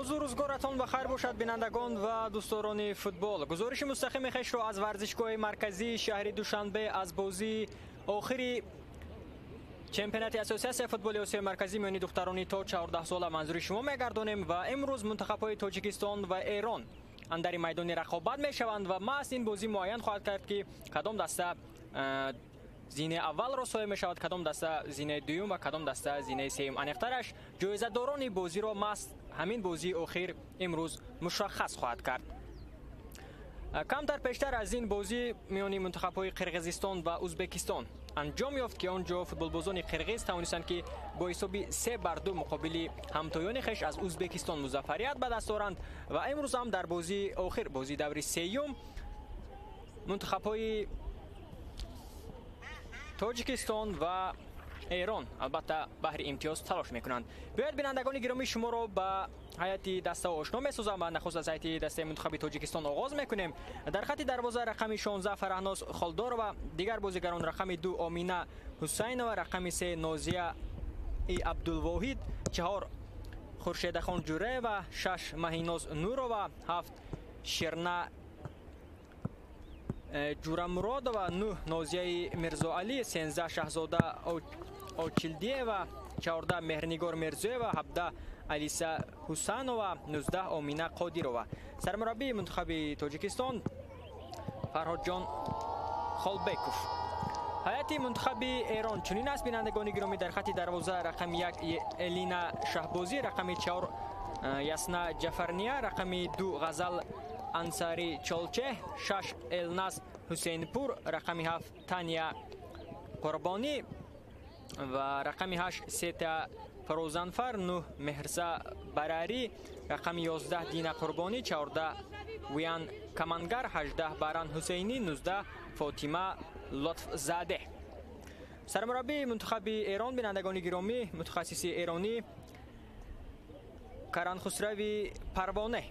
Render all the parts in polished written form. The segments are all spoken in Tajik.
Рӯзу рӯзгоратон ба хайр бошад, бинандагон ва дӯстдорони футбол. Гузориши мустақими хешро аз варзишгоҳи марказии шаҳри Душанбе аз бозии охири чемпионати Ассотсиатсияи футболи Осиёи Марказӣ миёни духтарони то 14 сола манзури шумо мегардонем ва имрӯз мунтахабҳои Тоҷикистон ва Эрон андари майдони рақобат мешаванд ва маҳз ин бозӣ муайян хоҳад кард, ки кадом даста зинаи аввалро соҳиб мешавад, кадом даста зинаи дуюм ва кадом даста зинаи сеюм. Аниқтараш, ҷоизадорони бозиро маҳз ҳамин бозии охир имрӯз мушаххас хоҳад кард. Камтар пештар аз ин бозӣ миёни мунтахабҳои Қирғизистон ва Ӯзбекистон анҷом ёфт, ки он ҷо футболбозони қирғиз тавонистанд, ки бо ҳисоби 3-2 муқобили ҳамтоёни хеш аз Ӯзбекистон музаффарият ба даст оранд ва имрӯз ҳам дар бозии охир, бозии даври сеюм, мунтахабҳои Тоҷикистон ва Эрон албатта баҳри имтиёз талош мекунанд. Биёед, бинандагони гиромӣ, шуморо ба ҳайати даста ошно месозам ва нахуст аз ҳайати дастаи мунтахаби Тоҷикистон оғоз мекунем. Дар хати дарвоза рақами 16 Фараҳноз Холдорова, дигар бозигарон рақами 2 Омина Ҳусайнова, рақами 3 Нозия Абдулвоҳид, 4 Хуршедахон Ҷураева, 6 Маҳиноз Нурова, 7 Ширна Ҷурамуродова, 9 Нозияи Мирзоалӣ, 13 Шаҳзода Очилдиева, 14 Меҳрнигор Мирзоева, 17 Алиса Ҳусанова, 19 Омина Қодирова. Сармураббии мунтахаби Тоҷикистон Фарҳодҷон Холбеков. Ҳайати мунтахаби Эрон чунин аст, бинандагони гиромӣ: дар хати дарвоза рақами 1 Элина Шаҳбозӣ, рақами 4 Ясна Ҷафарния, рақами 2 Ғазал Ансари Чолчеҳ, 6 Элназ Ҳусейнпур, рақами 7 Тания Қурбонӣ ва рақами 8 Сета Фарӯзанфар, 9 Меҳрза Барарӣ, рақами 11 Дина Қурбонӣ, 14 Виян Камангар, 18 Баран Ҳусейнӣ, 19 Фотима Лотфзаде. Сармураббии мунтахаби Эрон, бинандагони гиромӣ, мутахассиси эронӣ Каранхусрави Парвоне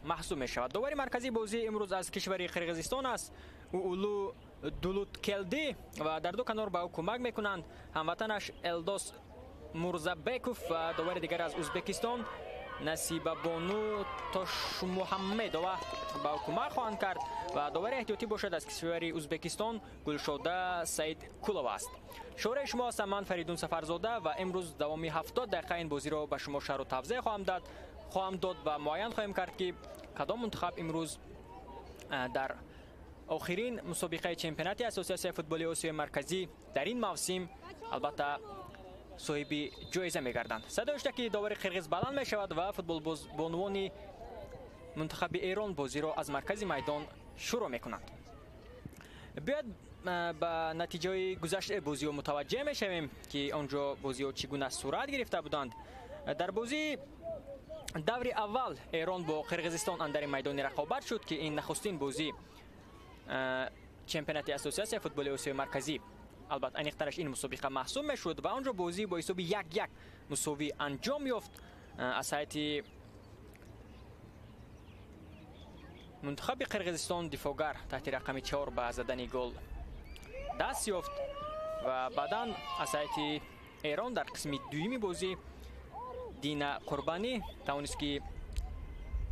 маҳсуб мешавад. Довари марказии бозии имрӯз аз кишвари Қирғизистон аст, Уулу Дулуткелдӣ, ва дар ду канор ба ӯ кӯмак мекунанд ҳамватанаш Элдос Мурзабеков ва довари дигар аз Ӯзбекистон Насибабону Тошмуҳаммедова ба ӯ кӯмак хоҳанд кард ва довари эҳтиётӣ бошад аз кишвари Ӯзбекистон Гулшода Саидкулова аст. Шораи шумо ҳастам ман, Фаридун Сафарзода, ва имрӯз давоми 70 дақиқа ин бозиро ба шумо шарҳу тавзеҳ хоҳам дод ва муайян хоҳем кард, ки кадом мунтахаб имрӯз дар охирин мусобиқаи чемпионати Ассотсиатсияи футболи Осиёи Марказӣ дар ин мавсим албатта соҳиби ҷоиза мегарданд. Садои ки довари қирғиз баланд мешавад ва футболбонувони мунтахаби Эрон бозиро аз маркази майдон шурӯъ мекунанд. Биёед, ба натиҷаи гузаштаи бозиҳо мутаваҷҷеҳ мешавем, ки он ҷо бозиҳо чӣ гуна сурат гирифта буданд. Дар бозии даври аввал Эрон бо Қирғизистон андари майдони рақобат шуд, ки ин нахустин бозӣ чемпионати Ассотсиатсияи футболи Осиёи Марказӣ, албатта аниқтараш ин мусобиқа маҳсуб мешуд ва он ҷо бозӣ бо ҳисоби 1-1 мусовӣ анҷом ёфт. Аз ҳайати мунтахаби Қирғизистон дифоъгар таҳти рақами 4 ба задани гол даст ёфт ва баъдан аз ҳайати Эрон дар қисми дуюми бозӣ Дина Қурбонӣ тавонист, ки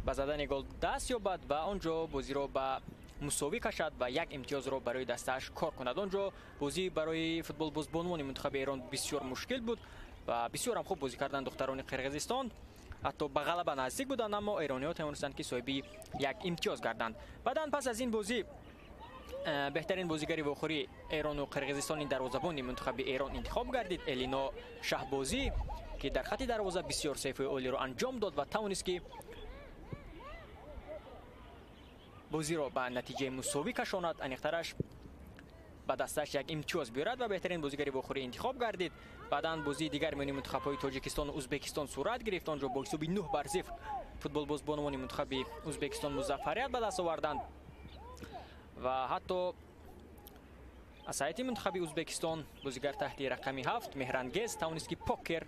ба задани гол даст ёбад ва он ҷо бозиро ба мусовӣ кашад ва як имтиёзро барои дастааш кор кунад. Он ҷо бозӣ барои футболбозбонувони мунтахаби Эрон бисёр мушкил буд ва бисёр ҳам хуб бозӣ карданд духтарони Қирғизистон, ҳатто ба ғалаба наздик буданд, аммо эрониҳо тавонистанд, ки соҳиби як имтиёз гарданд. Баъдан пас аз ин бозӣ беҳтарин бозигари вохӯрии Эрону Қирғизистони дарвозабони мунтахаби Эрон интихоб гардид Элино Шаҳбозӣ, ки дар хати дарвоза бисёр сейфҳои олиро анҷом дод ва тавонист, ки бозиро ба натиҷаи мусовӣ кашонад, аниқтараш ба дасташ як имтиёз биёрад ва беҳтарин бозигари вохӯрӣ интихоб гардид. Баъдан бозии дигар миёни мунтахабҳои Тоҷикистону Ӯзбекистон сурат гирифт. Он ҷо бо ҳисоби 9-0 футболбозбонувони мунтахаби Ӯзбекистон музаффарият ба даст оварданд ва ҳатто аз ҳайати мунтахаби Ӯзбекистон бозигар таҳти рақами 7 Меҳрангез тавонист, ки покер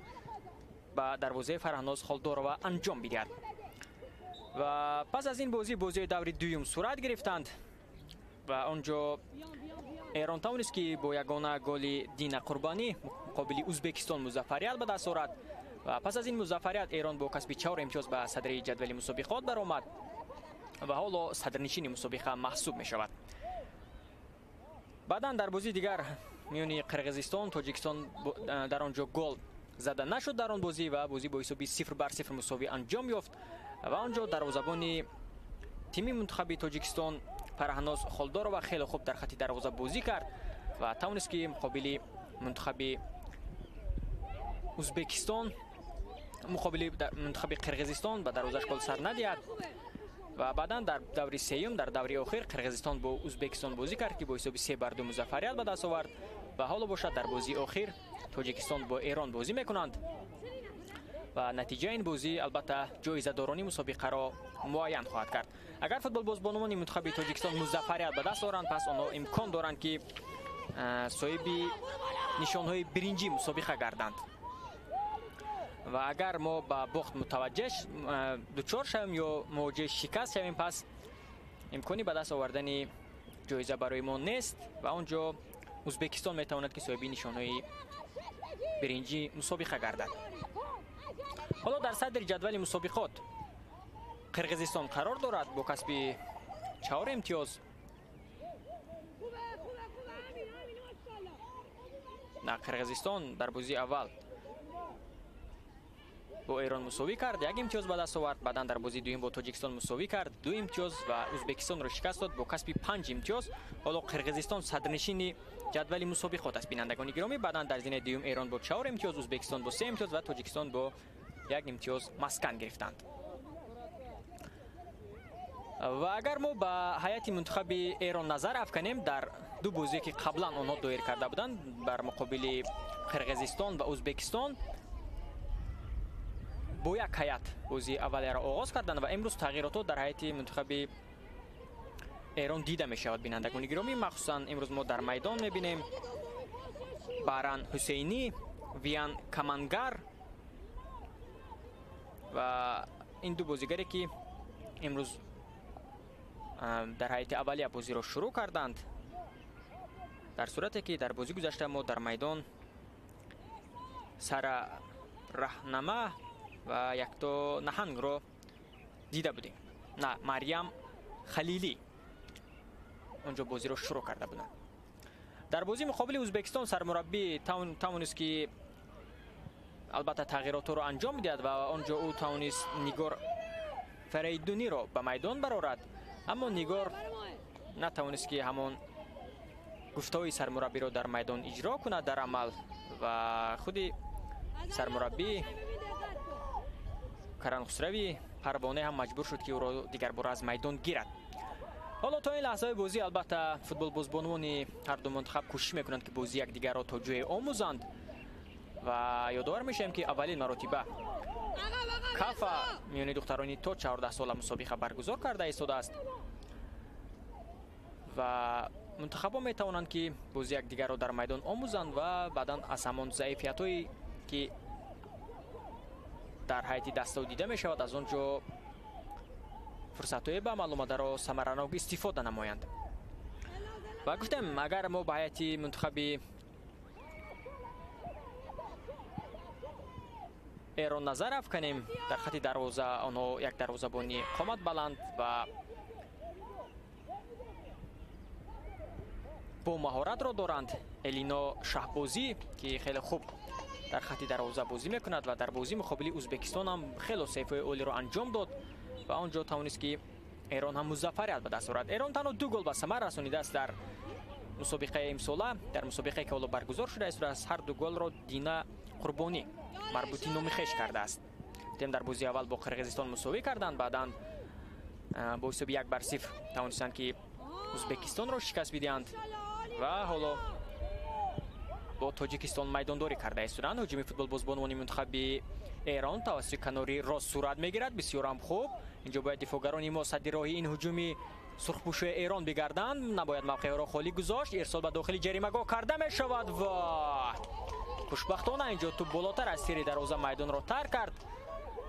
ба дарвозаи Фараҳноз Холдорова анҷом бидиҳад. Ва пас аз ин бозӣ бозиҳои даври дуюм сурат гирифтанд ва он ҷо Эрон тавонист, ки бо ягона голи Дина Қурбонӣ муқобили Ӯзбекистон музаффарият ба даст орад. Ва пас аз ин музаффарият Эрон бо касби 4 имтиёз ба садри ҷадвали мусобиқот баромад ва ҳоло садрнишини мусобиқа маҳсуб мешавад. Баъдан дар бозии дигар миёни Қирғизистон Тоҷикистон дар он ҷо гол зада нашуд дар он бозӣ ва бозӣ бо ҳисоби 0-0 мусовӣ анҷом ёфт ва он ҷо дарвозабони тими мунтахаби Тоҷикистон Фарҳноз Холдорова хеле хуб дар хати дарвоза бозӣ кард ва тавонист ки муқобили мунтахаби Узбекистон, муқобили мунтахаби Қирғизистон ба дарвозаш гол сар надиҳад. Ва баъдан дар даври сеюм, дар даври охир Қирғизистон бо Узбекистон бозӣ кард ки бо ҳисоби 3-2 музаффарият ба даст овард ва ҳоло бошад дар бозии охир Тоҷикистон бо Эрон бозӣ мекунанд ва натиҷаи ин бозӣ албатта ҷоизадорони мусобиқаро муайян хоҳад кард. Агар футболбозбонувони мунтахаби Тоҷикистон музаффарият ба даст оранд, пас онҳо имкон доранд ки соҳиби нишонҳои биринҷӣ мусобиқа гарданд. Ва агар мо ба бохт мутаваҷҷеҳ дучор шавем ё мувоҷеҳи шикаст шавем, пас имкони ба даст овардани ҷоиза барои мо нест ва он ҷо Узбекистон метавонад ки соҳиби нишонҳои биринҷӣ мусобиқа гардад. Ҳоло дар садри ҷадвали мусобиқот Қирғизистон қарор дорад бо касби 4 имтиёз. На, Қирғизистон дар бозии аввал бо Эрон мусовӣ кард, 1 имтиёз ба даст овард. Баъдан дар бозии дуюм бо Тоҷикистон мусовӣ кард, 2 имтиёз ва Узбекистонро шикаст дод бо касби 5 имтиёз. Ҳоло Қирғизистон садрнишини ҷадвали мусобиқот аст, бинандагони гиромӣ. Баъдан дар зинаи дуюм Эрон бо 4 имтиёз, Узбекистон бо 3 имтиёз ва Тоҷикистон бо 1 имтиёз маскан гирифтанд. Ва агар мо ба ҳайати мунтахаби Эрон назар афканем, дар ду бозие ки қаблан онҳо доир карда буданд бар муқобили Қирғизистон ва Узбекистон, бо як ҳайат бозии аввалияро оғоз карданд ва имрӯз тағйиротҳо дар ҳайати мунтахаби Эрон дида мешавад, бинандагони гиромӣ. Махсусан имрӯз мо дар майдон мебинем Баран Ҳусейнӣ, Виян Камангар ва ин ду бозигаре ки имрӯз дар ҳайати аввалия бозиро шурӯъ карданд, дар сурате ки дар бозӣ гузашта мо дар майдон Сара Раҳнама ва якто наҳангро дида будем. На, Марьям Халилӣ онҷо бозиро шурӯъ карда буданд. Дар бозии муқобили Узбекистон сармураббӣ тавонист ки албатта тағйиротҳоро анҷом бидиҳад ва онҷо ӯ тавонист Нигор Фарейдуниро ба майдон барорад, аммо Нигор натавонист ки ҳамон гуфтаҳои сармураббиро дар майдон иҷро кунад дар амал ва худи сармураббӣ Каран Хусравӣ Парвоне ҳам маҷбур шуд ки ӯро дигарбора аз майдон гирад. Ҳоло то ин лаҳзаҳои бозӣ албатта футболбозбонувони ҳар ду мунтахаб кӯшиш мекунанд ки бозии якдигарро то ҷое омӯзанд ва ёдовар мешавем ки аввалин маротиба Кафа миёни духтарони то 14 сола мусобиқа баргузор карда истодааст ва мунтахабҳо метавонанд ки бозии якдигарро дар майдон омӯзанд ва баъдан аз ҳамон заифиятҳое ки дар ҳайати дастао дида мешавад, аз он ҷо фурсатҳое ба амал омадаро самаранок истифода намоянд. Ва гуфтем, агар мо ба ҳайати мунтахаби Эрон назар афканем, дар хати дарвоза онҳо як дарвозабони қомат баланд ва бо маҳоратро доранд, Элино Шаҳбозӣ, ки хеле хуб дар хати дарвоза бозӣ мекунад ва дар бозӣ муқобили Узбекистон ҳам хело сейфҳои олиро анҷом дод ва он ҷо тавонист ки Эрон ҳам музаффарият ба даст орад. Эрон танҳо 2 гол ба самар расонидааст дар мусобиқаи имсола, дар мусобиқае ки ҳоло баргузор шудааст, ҳар ду голро Дина Қурбонӣ марбути номи хеш кардааст. Тим дар бозии аввал бо Қирғизистон мусовӣ карданд, баъдан бо ҳисоби 1-0 тавонистанд ки Узбекистонро шикаст бидиҳанд ва ҳоло бо Тоҷикистон майдондорӣ карда истоданд. Ҳуҷуми футболбозбонувони мунтахаби Эрон тавассути канори рост сурат мегирад. Бисёрам хуб. Инҷо бояд дифоъгарони мо садди роҳи ин ҳуҷуми сурхпӯшои Эрон бигарданд. Набояд мавқеъро холӣ гузошт. Ирсол ба дохили ҷаримагоҳ карда мешавад ва хушбахтона инҷо тӯб болотар аз тири дарвоза майдонро тарк кард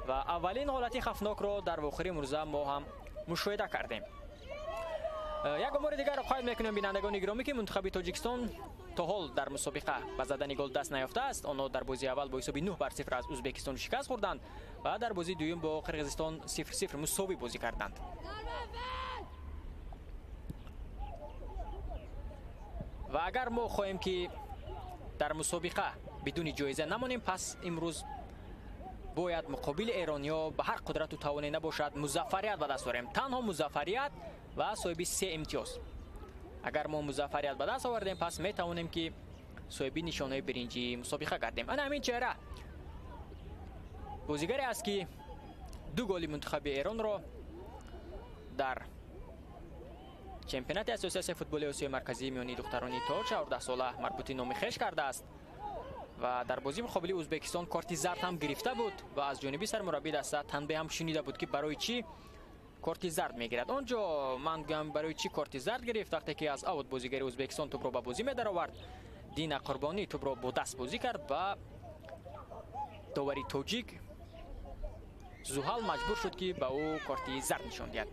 ва аввалин ҳолати хафнокро дар вохӯри имрӯза мо ҳам мушоҳида кардем. Як омори дигарро қайд мекунем, бинандагони гиромӣ, ки мунтахаби Тоҷикистон то ҳол дар мусобиқа ба задани гол даст наёфтааст. Онҳо дар бозии аввал бо ҳисоби 9-0 аз Ӯзбекистон шикаст хӯрданд ва дар бозии дуюм бо Қирғизистон 0-0 мусовӣ бозӣ карданд. Ва агар мо хоҳем ки дар мусобиқа бидуни ҷоиза намонем, пас имрӯз бояд муқобили эрониҳо ба ҳар қудрату тавоне набошад музаффарият ба даст орем. Танҳо музаффарият ва соҳиби 3 имтиёз. Агар мо музаффарият ба даст овардем, пас метавонем ки соҳиби нишонаи биринҷии мусобиқа гардем. Ана ҳамин чеҳра бозигаре аст ки 2 голи мунтахаби Эронро дар чемпионати Ассотсиатсияи футболи Осиёи Марказии миёни духтарони то 14 сола марбути номи хеш кардааст ва дар бозии муқобили Ӯзбекистон корти зард ҳам гирифта буд ва аз ҷониби сармураббии даста танбеҳ ҳам шунида буд ки барои чӣ корти зард мегирад. Он ҷо ман гӯям барои чӣ корти зард гирифт, вақте ки аз аут бозигари Ӯзбекистон тӯбро ба бозӣ медаровард, Дина Қурбонӣ тӯбро бо даст бозӣ кард ва довари тоҷик Зуҳал маҷбур шуд ки ба ӯ корти зард нишон диҳад.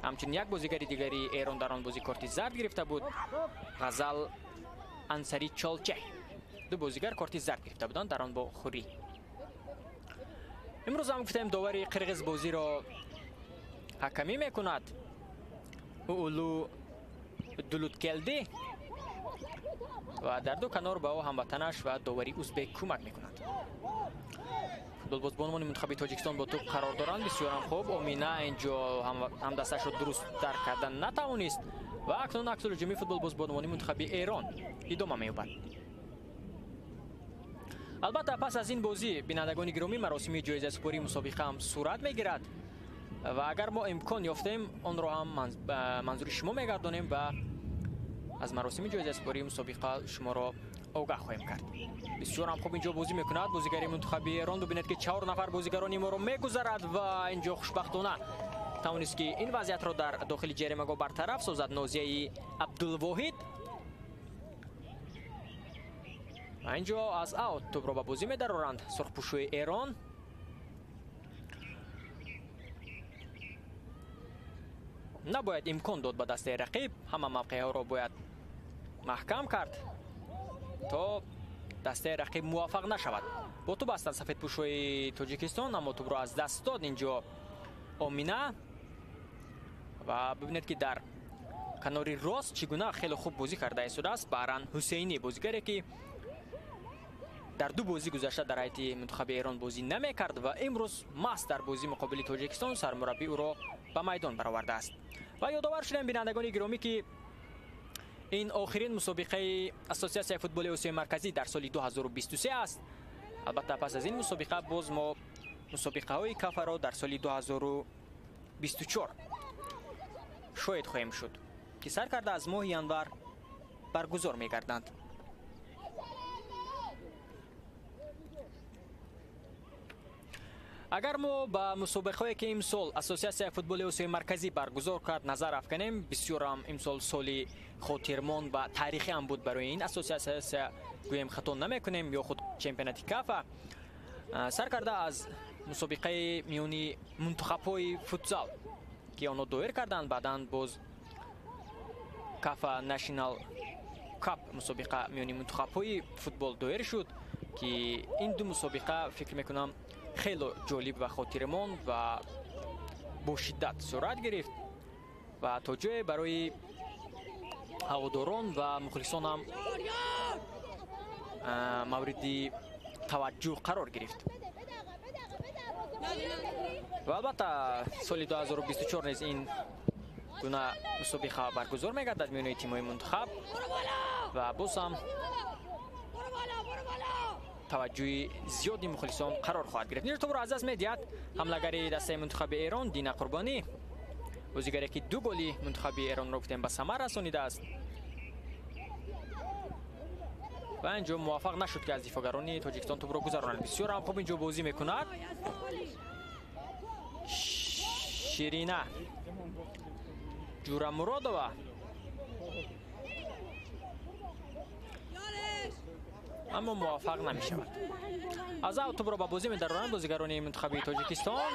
Ҳамчунин як бозигари дигари Эрон дар он бозӣ корти зард гирифта буд, Ғазал Ансари Чолче. 2 бозигар корти зард гирифта буданд дар он бо хурӣ. Имрӯз ҳам гуфтем довари қирғиз бозиро ҳакамӣ мекунад, Уулу Дулуткелди, ва дар ду канор ба ӯ ҳамватанаш ва довари ӯзбек кӯмак мекунад. Футболбозбонони мунтахаби Тоҷикистон бо тӯб қарор доранд. Бисёрам хуб. Омина инҷо ҳамдасташро дуруст дарк кардан натавонист ва акнун аксулҳуҷуми футболбозбонони мунтахаби Эрон идома меёбад. Албатта пас аз ин бозӣ бинандагони гиромӣ маросими ҷоизасупории мусобиқа ҳам сурат мегирад ва агар мо имкон ёфтем онро ҳам манзури шумо мегардонем ва аз маросими ҷоизасупории мусобиқа шуморо огаҳ хоҳем кард. Бисёр ҳам хуб инҷо бозӣ мекунад бозигари мунтахаби Эрон. Бибинед ки 4 нафар бозигарони моро мегузарад ва инҷо хушбахтона тавонист ки ин вазъиятро дар дохили ҷаримагоҳ бартараф созад Нозияи Абдулвоҳид. Ва инҷо аз аут тӯбро ба бозӣ медароранд сурхпӯшои Эрон. Набояд имкон дод ба дастаи рақиб, ҳама мавқеъҳоро бояд маҳкам кард то дастаи рақиб муваффақ нашавад. Бо тӯб ҳастанд сафедпӯшои Тоҷикистон, аммо тӯбро аз даст дод инҷо Омина. Ва бибинед ки дар канори рост чӣ гуна хеле хуб бозӣ карда истодааст Баҳран Ҳусейнӣ, бозигаре ки дар 2 бозӣ гузашта дар ҳайати мунтахаби Эрон бозӣ намекард ва имрӯз маҳз дар бозӣ муқобили Тоҷикистон сармураббӣ ӯро ба майдон баровардааст. Ва ёдовар шудем бинандагони гиромӣ ки ин охирин мусобиқаи Ассотсиатсияи футболи Осиёи Марказӣ дар соли 2023 аст. Албатта пас аз ин мусобиқа боз мо мусобиқаҳои кафаро дар соли 2024 шоҳид хоҳем шуд ки сар карда аз моҳи январ баргузор мегарданд. Агар мо ба мусобиқаҳое ки имсол Ассотсиатсияи футболи Осиёи Марказӣ баргузор кард назар афканем, бисёрам имсол соли хотирмон ва таърихӣ ҳам буд барои ин ассотсиатсия, гӯем хато намекунем, ё худ чемпионати кафа. Сар карда аз мусобиқаи миёни мунтахабҳои футзал ки онҳо доир карданд, баъдан боз Кафа National Cup мусобиқа миёни мунтахабҳои футбол доир шуд ки ин ду мусобиқа фикр мекунам хеле ҷолиб ва хотирмон ва бо шиддат сурат гирифт ва то ҷое барои ҳаводорон ва мухлисон ҳам мавриди таваҷҷӯҳ қарор гирифт. Ва албатта соли 2024 низ ин гуна мусобиқа баргузор мегардад миёни тимҳои мунтахаб ва боз ҳам таваҷҷӯҳи зиёди мухлисон қарор хоҳад гирифт. Нир тӯбро аз даст медиҳад ҳамлагари дастаи мунтахаби Эрон Дина Қурбонӣ, бозигаре ки 2 голи мунтахаби Эронро гуфтем ба самар расонидааст ва инҷо муваффақ нашуд ки аз дифоъгарони Тоҷикистон тӯбро гузаронад. Бисёр ҳам хуб инҷо бозӣ мекунад Ширина Ҷурамуродова. Аммо муваффақ намешавад. Аз ав тӯбро ба бозӣ медароранд бозигарони мунтахаби Тоҷикистон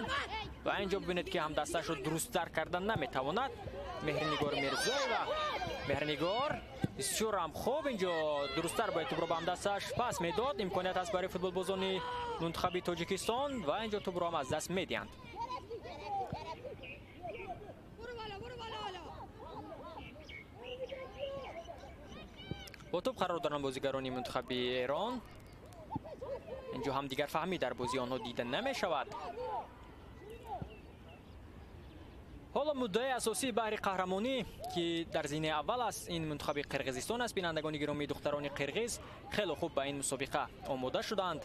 ва инҷо бибинед ки ҳамдасташро дуруст дарк кардан наметавонад Меҳрнигор Мирзоева. Меҳрнигор бисёр ҳам хуб инҷо дурусттар бояд тӯбро ба ҳамдасташ пас медод. Имконият аст барои футболбозони мунтахаби Тоҷикистон ва инҷо тӯбро ҳам аз даст медиҳанд. Бо тӯб қарор доранд бозигарони мунтахаби Эрон. Инҷо ҳам дигарфаҳмӣ дар бозии онҳо дида намешавад. Ҳоло муддаи асосии баҳри қаҳрамонӣ, ки дар зинаи аввал аст, ин мунтахаби Қирғизистон аст. Бинандагони гиромӣ, духтарони қирғиз хеле хуб ба ин мусобиқа омода шуданд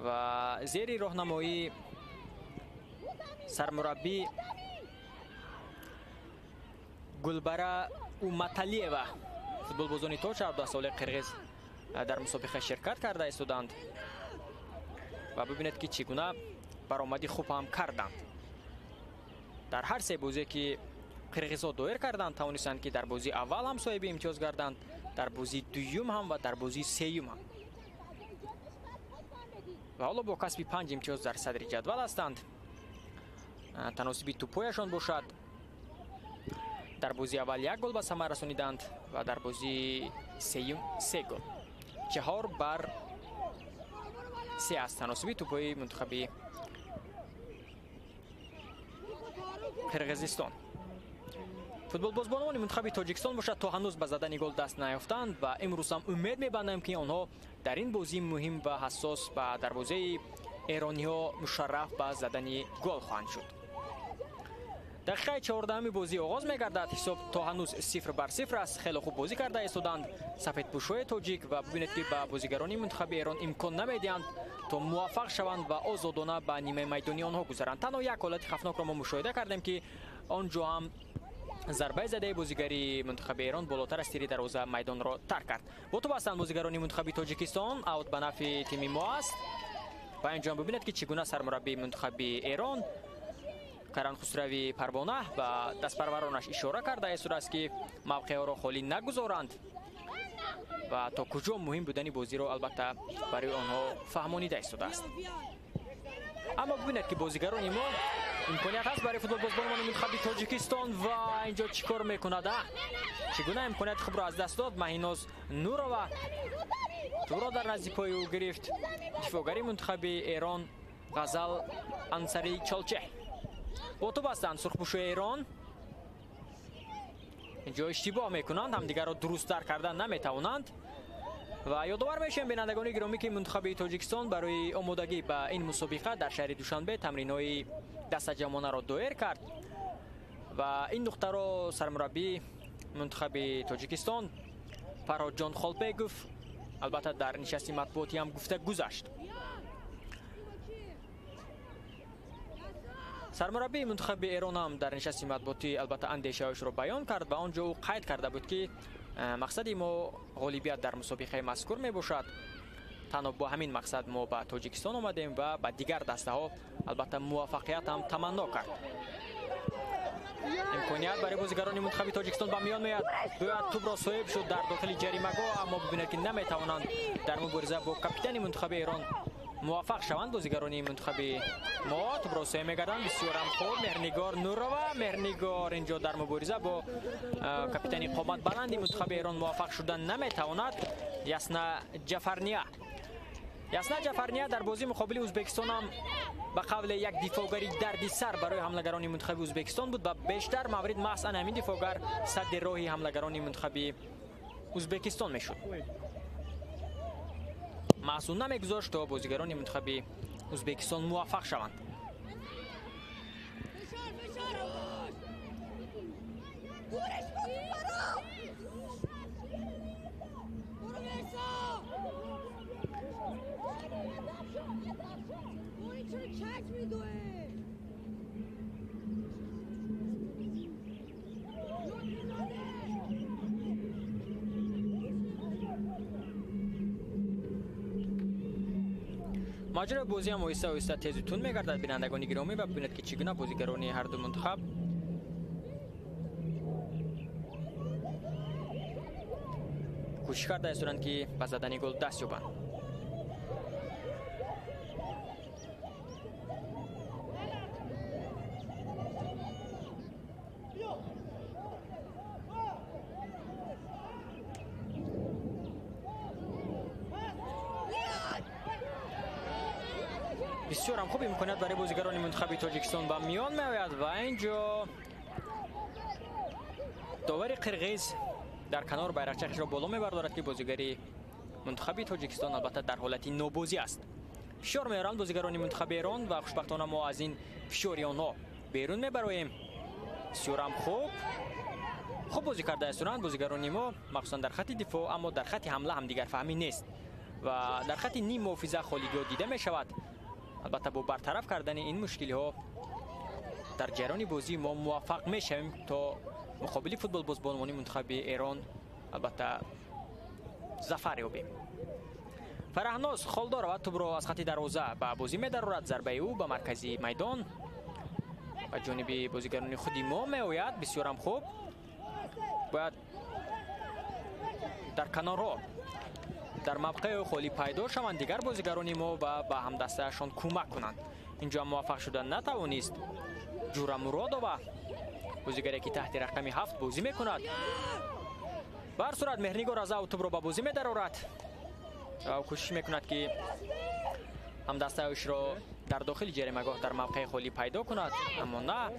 ва зери роҳнамоии сармураббӣ Гулбара Уматалиева футболбозони то 14 солаи қирғиз дар мусобиқа ширкат карда истоданд ва бибинед, ки чӣ гуна баромади хуб ҳам карданд. Дар ҳар се бозие, ки қирғизҳо доир карданд, тавонистанд, ки дар бозии аввал ҳам соҳиби имтиёз гарданд, дар бозии дуюм ҳам ва дар бозии сеюм ҳам. Ва ҳоло бо касби 5 имтиёз дар садри ҷадвал ҳастанд. Таносиби тӯбҳояшон бошад, дар бозии аввал 1 гол ба самар расониданд ва дар бозии сеюм 3 гол. 4-3 аст таносиби тӯбҳои мунтахаби Қирғизистон. Футболбозбонони мунтахаби Тоҷикистон бошад, то ҳанӯз ба задани гол даст наёфтанд ва имрӯз ҳам умед мебандам, ки онҳо дар ин бозии муҳим ва ҳассос ба дарвозаи эрониҳо мушарраф ба задани гол хоҳанд шуд. Дақиқаи 14-уми бозӣ оғоз мегардад. Ҳисоб то ҳанӯз 0-0 аст. Хеле хуб бозӣ карда истоданд сафедпӯшҳои тоҷик ва бибинед, ки ба бозигарони мунтахаби Эрон имкон намедиҳанд то муваффақ шаванд ва озодона ба нимаи майдони онҳо гузаранд. Танҳо як ҳолати хафнокро мо мушоҳида кардем, ки он ҷо ҳам зарбаи задаи бозигари мунтахаби Эрон болотар аз тири дарвоза майдонро тарк кард. Бо тӯб ҳастанд бозигарони мунтахаби Тоҷикистон. Аут ба нафъи тими мо аст ва инҷо ҳам бибинед, ки чӣ гуна сармураббии мунтахаби Эрон Каран Хусрави Парвона ба дастпарваронаш ишора карда истодааст, ки мавқеъҳоро холӣ нагузоранд ва то куҷо муҳим будани бозиро албатта барои онҳо фаҳмонида истодааст. Аммо бибинед, ки бозигарони мо имконият ҳаст барои футболбозбонони мунтахаби Тоҷикистон ва инҷо чӣ кор мекунад? Чӣ гуна имконияти хубро аз даст дод Маҳиноз Нурова. Тӯбро дар назди пои ӯ гирифт дифоъгари мунтахаби Эрон Ғазал Ансари Чолчеҳ. Бо тӯб ҳастанд сурхпӯшои Эрон. Инҷо иштибоҳ мекунанд, ҳамдигарро дурусттар кардан наметавонанд. Ва ёдовар мешавем, бинандагони гиромӣ, ки мунтахаби Тоҷикистон барои омодагӣ ба ин мусобиқа дар шаҳри Душанбе тамринҳои дастаҷамонаро доир кард ва ин нуқтаро сармураббии мунтахаби Тоҷикистон Фарҳодҷон Холбегов албатта дар нишасти матбуотӣ ҳам гуфта гузашт. Сармураббии мунтахаби Эрон ҳам дар нишасти матбуотӣ албатта андешаҳояшро баён кард ва он ҷо ӯ қайд карда буд, ки мақсади мо ғолибият дар мусобиқаи мазкур мебошад. Танҳо бо ҳамин мақсад мо ба Тоҷикистон омадем ва ба дигар дастаҳо албатта муваффақият ҳам таманно кард. Имконият барои бозигарони мунтахаби Тоҷикистон ба миён меояд. Бояд тӯбро соҳиб шуд дар дохили ҷаримагоҳ, аммо бибинед, ки наметавонанд дар мубориза бо капитани мунтахаби Эрон муваффақ шаванд. Бозигарони мунтахаби мо тӯбро соҳиб мегарданд. Бисёрам хуб Меҳрнигор Нурова. Меҳрнигор инҷо дар мубориза бо капитани қоматбаланди мунтахаби Эрон муваффақ шудан наметавонад. Ясна Ҷафарния. Ясна Ҷафарния дар бозии муқобили Ӯзбекистон ҳам ба қавле як дифоъгари дарди сар барои ҳамлагарони мунтахаби Ӯзбекистон буд ва бештар маврид маҳз ана ҳамин дифоъгар садди роҳи ҳамлагарони мунтахаби Ӯзбекистон мешуд. Маҳз ӯ намегузошт, то бозигарони мунтахаби Ӯзбекистон муваффақ шаванд. Маҷрои бозӣ ҳам оҳиста оҳиста тезу тунд мегардад, бинандагони гиромӣ, ва бибинед, ки чӣ гуна бозигарони ҳарду мунтахаб кӯшиш карда истоданд, ки ба задани гол даст ёбанд. Бисёр ҳам хуб имконият барои бозигарони мунтахаби Тоҷикистон ба миён меояд ва инҷо довари қирғиз дар канор байрақчаашро боло мебардорад, ки бозигари мунтахаби Тоҷикистон албатта дар ҳолати нобозӣ аст. Фишор меоранд бозигарони мунтахаби Эрон ва хушбахтона мо аз ин фишори онҳо берун мебароем. Бисёр ҳам хуб бозӣ карда ҳастанд бозигарони мо, махсусан дар хати дифоъ, аммо дар хати ҳамла ҳам дигарфаҳмӣ нест ва дар хати ним муҳофиза холигиҳо дида мешавад. Албатта бо бартараф кардани ин мушкилиҳо дар ҷараёни бозӣ мо муваффақ мешавем то муқобили футболбоз бонувони мунтахаби Эрон албатта зафар ёбем. Фарахноз Холдорова тӯбро аз хати дарвоза ба бозӣ медарорад. Зарбаи ӯ ба маркази майдон ба ҷониби бозигарони худи мо меояд. Бисёр ҳам хуб. Бояд дар канорҳо дар мавқеи холӣ пайдо шаванд дигар бозигарони мо ва ба ҳамдастаашон кӯмак кунанд. Инҷо ҳам муваффақ шуда натавонист Ҷура Муродова, бозигаре ки таҳти рақами 7 бозӣ мекунад. Ба ҳар сурат Меҳрнигор Азав тӯбро ба бозӣ медарорад ва кӯшиш мекунад, ки ҳамдастаашро дар дохили ҷаримагоҳ дар мавқеи холӣ пайдо кунад, аммо на.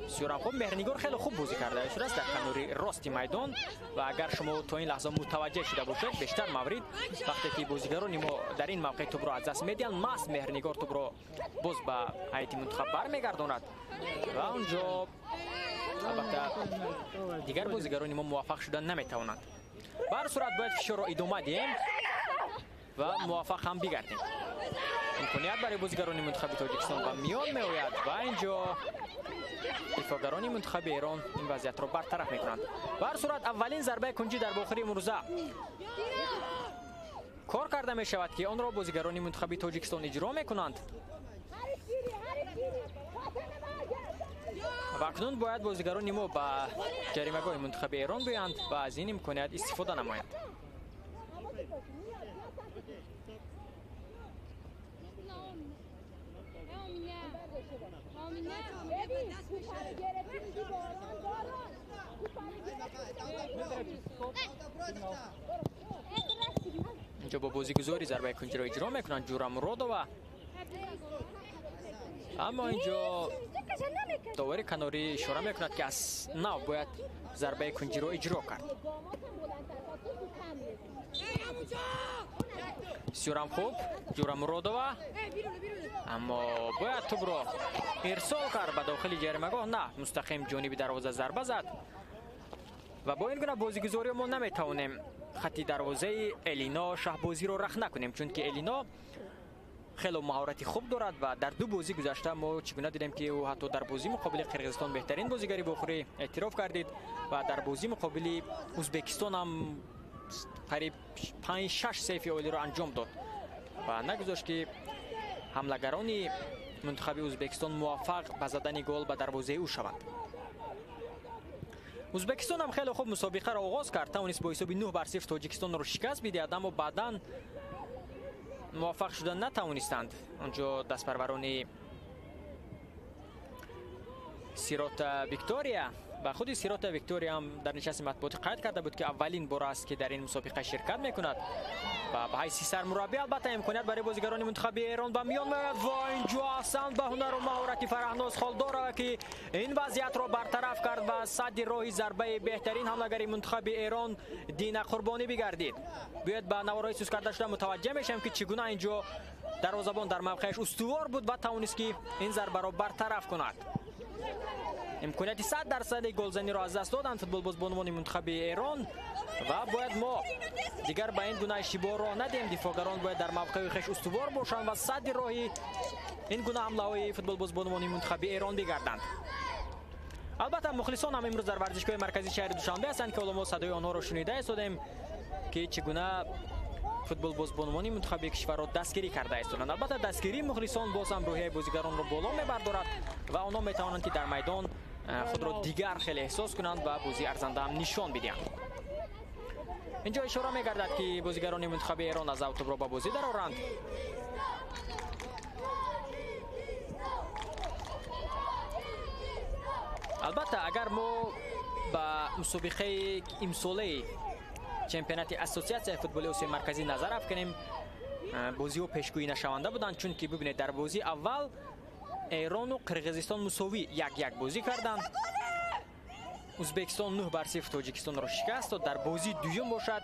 Бисёр хуб Меҳрнигор хеле хуб бозӣ карда шудааст дар канори рости майдон ва агар шумо то ин лаҳза мутаваҷҷеҳ шуда бошед, бештар маврид вақте ки бозигарони мо дар ин мавқеъ тӯбро аз даст медиҳанд, маҳз Меҳрнигор тӯбро боз ба ҳайати мунтахаб бармегардонад ва онҷо албатта дигар бозигарони мо муваффақ шуда наметавонанд. Ба ҳар сурат бояд фишорро идома диҳем ва муваффақ ҳам бигардем. Имконият барои бозигарони мунтахаби Тоҷикистон ба миён меояд ва инҷо дифоъгарони мунтахаби Эрон ин вазъиятро бартараф мекунанд. Ба ҳар сурат аввалин зарбаи кунҷӣ дар бохири имрӯза кор карда мешавад, ки онро бозигарони мунтахаби Тоҷикистон иҷро мекунанд. Ва акнун бояд бозигарони мо ба ҷаримагоҳи мунтахаби Эрон биёянд ва аз ин имконият истифода намоянд. Инҷо бо бозигузори зарбаи кунҷиро иҷро мекунанд Ҷура Муродова, аммо инҷо довари канорӣ ишора мекунад, ки аз нав бояд зарбаи кунҷиро иҷро кард. Бисёр ҳам хуб Ҷура Муродова, аммо бояд тӯбро ирсол кард ба дохили ҷаримагоҳ, на мустақим ҷониби дарвоза зарба зад ва бо ин гуна бозигузориҳо мо наметавонем хати дарвозаи Элино Шаҳбозиро рахна кунем, чунки Элино хело маҳорати хуб дорад ва дар ду бозӣ гузашта мо чӣ гуна дидем, ки ӯ ҳатто дар бозӣ муқобили Қирғизистон беҳтарин бозигари бохӯрӣ эътироф кардид ва дар бозӣ муқобили Ӯзбекистон ҳам қариб 5-6 сейфи олиро анҷом дод ва нагузошт, ки ҳамлагарони мунтахаби Ӯзбекистон муваффақ ба задани гол ба дарвозаи ӯ шаванд. Ӯзбекистон ҳам хеле хуб мусобиқаро оғоз кард, тавонист бо ҳисоби 9-0 Тоҷикистонро шикаст бидиҳад, аммо баъдан муваффақ шуда натавонистанд. Онҷо дастпарварони Сирота Виктория ва худи Сирота Виктория ҳам дар нишасти матбуотӣ қайд карда буд, ки аввалин бор аст, ки дар ин мусобиқа ширкат мекунад ва ба ҳайси сармураббӣ албатта имконият барои бозигарони мунтахаби Эрон ба миён меояд ва инҷо аҳсан ба ҳунару маҳорати Фарахноз Холдорова, ки ин вазъиятро бартараф кард ва садди роҳи зарбаи беҳтарин ҳамлагари мунтахаби Эрон Дина Қурбонӣ бигардид. Биёед ба наворҳои сӯз карда шуда мутаваҷҷеҳ мешавем, ки чӣ гуна инҷо дарвозабон дар мавқеаш устувор буд ва тавонист, ки ин зарбаро бартараф кунад. Имконияти 100% голзаниро аз даст доданд футболбоз бонувони мунтахаби Эрон ва бояд мо дигар ба ин гуна иштибоҳ роҳ надиҳем. Дифоъгарон бояд дар мавқеи хеш устувор бошанд ва садди роҳи ин гуна ҳамлаҳои футболбоз бонувони мунтахаби Эрон бигарданд. Албатта мухлисон ҳам имрӯз дар варзишгоҳи марказии шаҳри Душанбе ҳастанд, ки ҳоло мо садои онҳоро шунида истодем, ки чӣ гуна футболбоз бонувони мунтахаби кишварро дастгирӣ карда истоданд. Албатта дастгирии мухлисон боз ҳам рӯҳияи бозигаронро боло мебардорад ва онҳо метавонанд, ки дар майдон худро дигар хеле эҳсос кунанд ва бозии арзанда ҳам нишон бидиҳанд. Инҷо ишора мегардад, ки бозигарони мунтахаби Эрон аз тӯбро ба бозӣ дароранд. Албатта агар мо ба мусобиқаи имсолаи чемпионати ассотсиатсияи футболи Осиёи Марказӣ назар афканем, бозиҳо пешгӯӣ нашаванда буданд, чунки бибинед, дар бозии аввал Эрону Қирғизистон мусовӣ 1-1 бозӣ карданд. Узбекистон 9-0 Тоҷикистонро шикаст дод. Дар бозии дуюм бошад,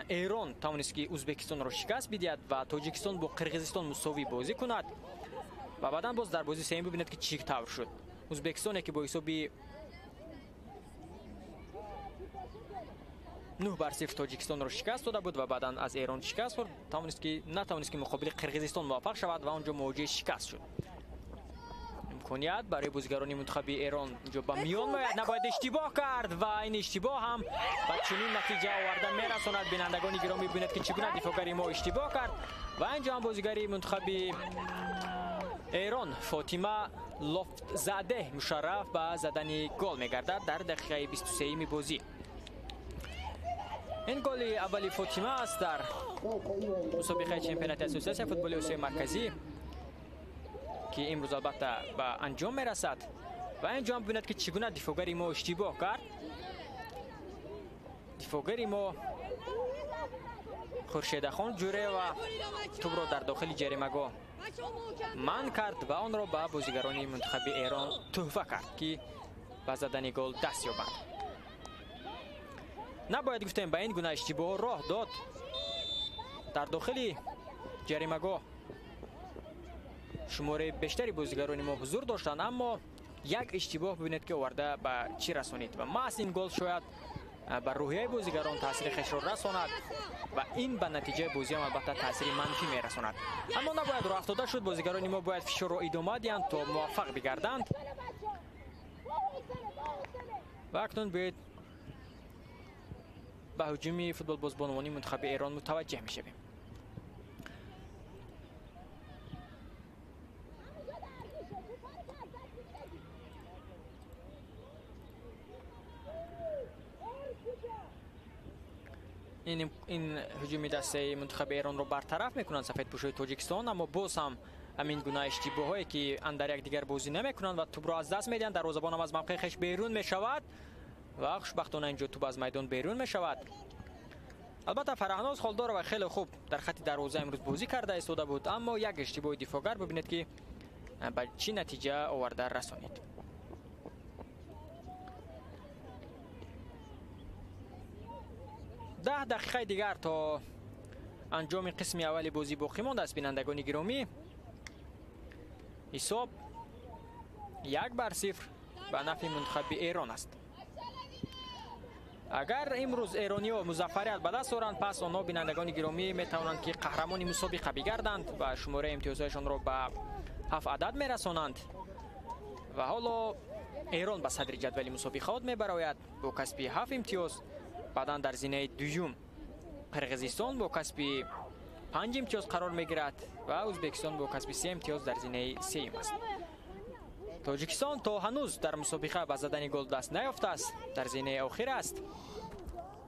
Эрон тавонист ки Узбекистонро шикаст бидиҳад ва Тоҷикистон бо Қирғизистон мусовӣ бозӣ кунад. Ва баъдан боз дар бозии сеюм бибинед, ки чӣ тавр шуд. Узбекистоне ки бо ҳисоби 9-0 Тоҷикистонро шикаст дода буд ва баъдан аз Эрон шикаст хӯрд, тавонист ки натавонист ки муқобили Қирғизистон муваффақ шавад ва онҷо мувоҷиҳи шикаст шуд. Имконият барои бозигарони мунтахаби Эрон инҷо ба миён меояд, набояд иштибоҳ кард ва ин иштибоҳ ҳам ба чунин натиҷа оварда мерасонад. Бинандагони гиромӣ, бибинед, ки чӣ гуна дифоъгари мо иштибоҳ кард ва инҷо ҳам бозигари мунтахаби Эрон Фотима Лофтзаде мушарраф ба задани гол мегардад дар дақиқаи 23-юми бозӣ. Ин голи аввали Фотима аст дар мусобиқаи чемпионати Ассотсиатсияи футболи Осиёи Марказӣ, ки имрӯз албатта ба анҷом мерасад. Ва инҷо ҳам бибинед, ки чӣ гуна дифоъгари мо иштибоҳ кард. Дифоъгари мо Хуршедахон Ҷурева тӯбро дар дохили ҷаримагоҳ манъ кард ва онро ба бозигарони мунтахаби Эрон тӯҳфа кард, ки ба задани гол даст ёбанд. Набояд гуфтем, ба ин гуна иштибоҳ роҳ дод. Дар дохили ҷаримагоҳ шумораи бештари бозигарони мо ҳузур доштанд, аммо як иштибоҳ бибинед, ки оварда ба чӣ расонид ва маҳз ин гол шояд ба рӯҳияи бозигарон таъсири хешро расонад ва ин ба натиҷаи бозиам албатта таъсири манфӣ мерасонад. Аммо набояд роҳ афтода шуд, бозигарони мо бояд фишорро идома диҳанд то муваффақ бигарданд. Ва акнун биёед ба ҳуҷуми футболбозбонувони мунтахаби Эрон мутаваҷҷеҳ мешавем. Ин ҳуҷуми дастаи мунтахаби Эронро бартараф мекунанд сафедпӯшои Тоҷикистон, аммо боз ҳам ҳамин гуна иштибоҳое, ки андар якдигар бозӣ намекунанд ва тӯбро аз даст медиҳанд, дарвозабонам аз мавқеи хеш берун мешавад ва хушбахтона инҷо тӯб аз майдон берун мешавад. Албатта Фараҳноз Холдорова хеле хуб дар хатти дарвоза имрӯз бозӣ карда истода буд, аммо як иштибоҳи дифоъгар бибинед, ки ба чӣ натиҷа оварда расонид. 10 дақиқаи дигар то анҷоми қисми аввали бозӣ боқӣ мондааст. Бинандагони гиромӣ, ҳисоб 1-0 ба нафъи мунтахаби Эрон аст. Агар имрӯз эрониҳо музаффарият ба даст оранд, пас онҳо, бинандагони гиромӣ, метавонанд ки қаҳрамони мусобиқа бигарданд ва шумораи имтиёзҳояшонро ба 7 адад мерасонанд. Ва ҳоло Эрон ба садри ҷадвали мусобиқаот мебарояд бо касби 7 имтиёз. Баъдан дар зинаи дуюм Қирғизистон бо касби 5 имтиёз қарор мегирад ва Узбекистон бо касби 3 имтиёз дар зинаи сеюм аст. Тоҷикистон то ҳанӯз дар мусобиқа ба задани гол даст наёфтааст, дар зинаи охир аст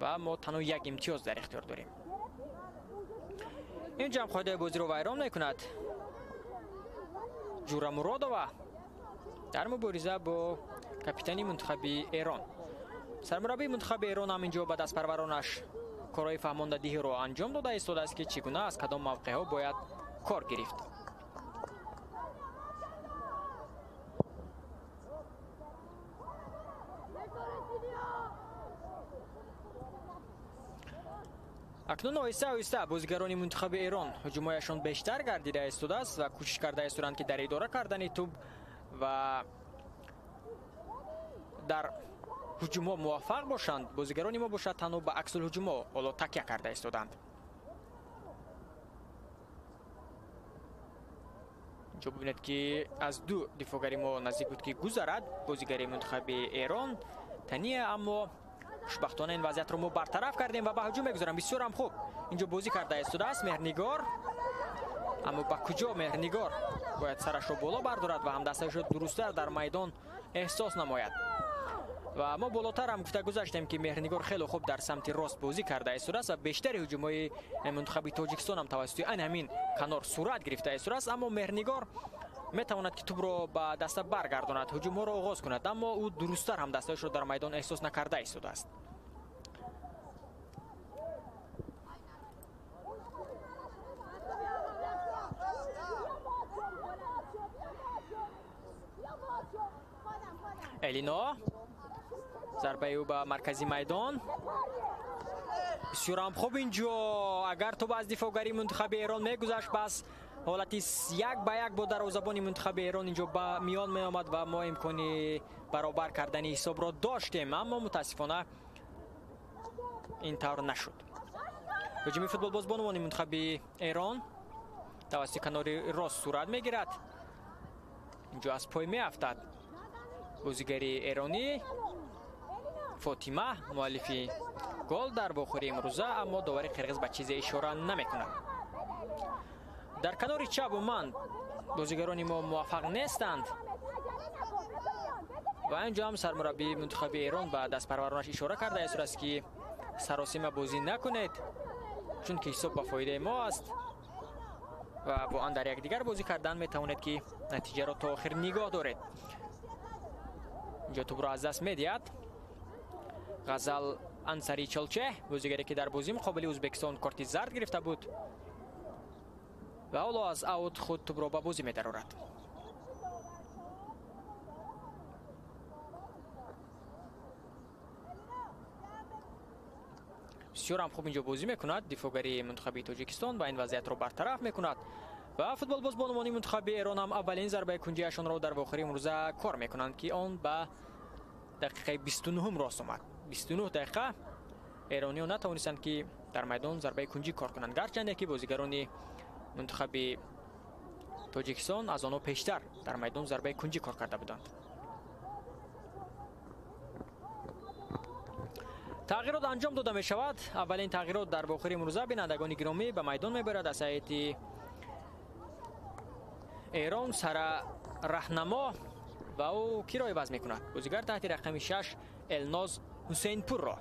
ва мо танҳо 1 имтиёз дар ихтиёр дорем. Ин ҷамъ қоидаи бозиро вайрон мекунад. Ҷура Муродова дар мубориза бо капитани мунтахаби Эрон. Сармураббии мунтахаби Эрон ҳам инҷо ба дастпарваронаш корҳои фаҳмондадиҳиро анҷом дода истодааст, ки чӣ гуна аз кадом мавқеъҳо бояд кор гирифт. Акнун оҳиста оҳиста бозигарони мунтахаби Эрон ҳуҷумҳояшон бештар гардида истодааст ва кӯшиш карда истоданд, ки дар идора кардани тӯб ва дар ҳуҷумҳо муваффақ бошанд. Бозигарони мо бошад танҳо ба аксулҳуҷумҳо ҳоло такя карда истоданд. Инҷо бибинед, ки аз ду дифоъгари мо наздик буд, ки гузарад бозигари мунтахаби Эрон Тания, аммо хушбахтона ин вазъиятро мо бартараф кардем ва ба ҳуҷум мегузарем. Бисёр ҳам хуб инҷо бозӣ карда истодааст Меҳрнигор, аммо ба куҷо Меҳрнигор бояд сарашро боло бардорад ва ҳамдастаашро дурусттар дар майдон эҳсос намояд. Ва мо болотар ҳам гуфта гузаштем, ки Меҳрнигор хеле хуб дар самти рост бозӣ карда истодааст ва бештари ҳуҷумҳои мунтахаби Тоҷикистон ҳам тавассути ан ҳамин канор сурат гирифта истодааст, аммо Меҳрнигор метавонад, ки тӯбро ба даста баргардонад, ҳуҷумҳоро оғоз кунад, аммо ӯ дурусттар ҳамдастаашро дар майдон эҳсос накарда истодааст. Элино, зарбаи ӯ ба маркази майдон. Бисёрам хуб инҷо, агар тӯб аз дифоъгарии мунтахаби Эрон мегузашт, пас ҳолати 1-1 бо дарвозабони мунтахаби Эрон инҷо ба миён меомад ва мо имкони баробар кардани ҳисобро доштем, аммо мутаассифона ин тавр нашуд. Ҳуҷуми футболбоз бонувони мунтахаби Эрон тавассути канори рост сурат мегирад. Инҷо аз пой меафтад бозигари эронӣ Фотима, муаллифи гол дар вохӯрии имрӯза, аммо довари қирғиз ба чизе ишора намекунад. Дар канори чап умуман бозигарони мо муваффақ нестанд ва инҷо ҳам сармураббии мунтахаби Эрон ба дастпарваронаш ишора кардааст, ки саросима бозӣ накунед, чунки ҳисоб ба фоидаи мо аст ва бо он дар якдигар бозӣ кардан метавонед, ки натиҷаро то охир нигоҳ доред. Инҷо тӯбро аз даст медиҳад Ғазал Ансари Чолче, бозигаре ки дар бозӣ муқобили Ӯзбекистон корти зард гирифта буд ва ҳоло аз аут худ тӯбро ба бозӣ медарорад. Бисёрам хуб инҷо бозӣ мекунад дифоъгари мунтахаби Тоҷикистон ва ин вазъиятро бартараф мекунад ва футболбоз бонувони мунтахаби Эрон ҳам аввалин зарбаи кунҷиашонро дар вохӯрии имрӯза кор мекунанд, ки он ба дақиқаи 29 рост омад. 29 дақиқа эрониҳо натавонистанд, ки дар майдон зарбаи кунҷӣ кор кунанд, гарчанде ки бозигарони мунтахаби Тоҷикистон аз онҳо пештар дар майдон зарбаи кунҷӣ кор карда буданд. Тағйирот анҷом дода мешавад. Аввалин тағйирот дар вохӯрии имрӯза, бинандагони гиромӣ, ба майдон мебарад аз ҳайати Эрон Сара Раҳнамо ва ӯ киро иваз мекунад? Бозигар таҳти рақами 6 Элноз Ҳусейнпурро.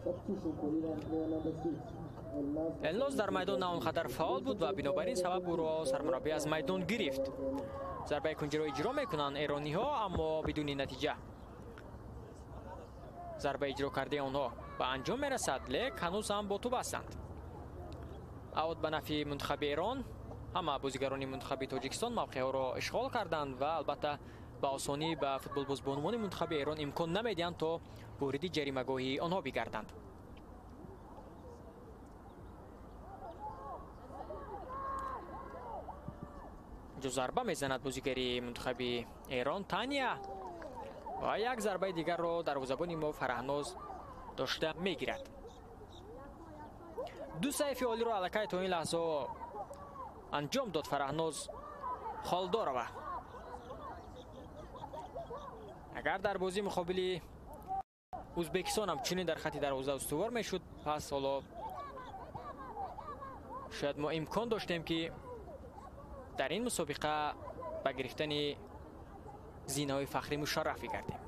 Элноз дар майдон на он қадар фаъол буд ва бинобар ин сабаб ӯро сармураббӣ аз майдон гирифт. Зарбаи кунҷиро иҷро мекунанд эрониҳо, аммо бидуни натиҷа. Зарба иҷро кардаи онҳо ба анҷом мерасад, лек ҳанӯз ҳам бо тӯб ҳастанд. Аут ба нафъи мунтахаби Эрон. Ҳама бозигарони мунтахаби Тоҷикистон мавқеъҳоро ишғол карданд ва албатта ба осонӣ ба футболбоз бонувони мунтахаби Эрон имкон намедиҳанд, то вориди ҷаримагоҳи онҳо бигарданд. Инҷо зарба мезанад бозигари мунтахаби Эрон Таня ва як зарбаи дигарро дарвозабони мо Фараҳноз дошта мегирад. Ду сайфи олиро аллакай то ин лаҳза анҷом дод Фараҳноз Холдорова. Агар дар бозӣ муқобили Ӯзбекистон ҳам чунин дар хати дарвоза устувор мешуд, пас ҳоло шояд мо имкон доштем, ки дар ин мусобиқа ба гирифтани зинаҳои фахрӣ мушарраф бигардем.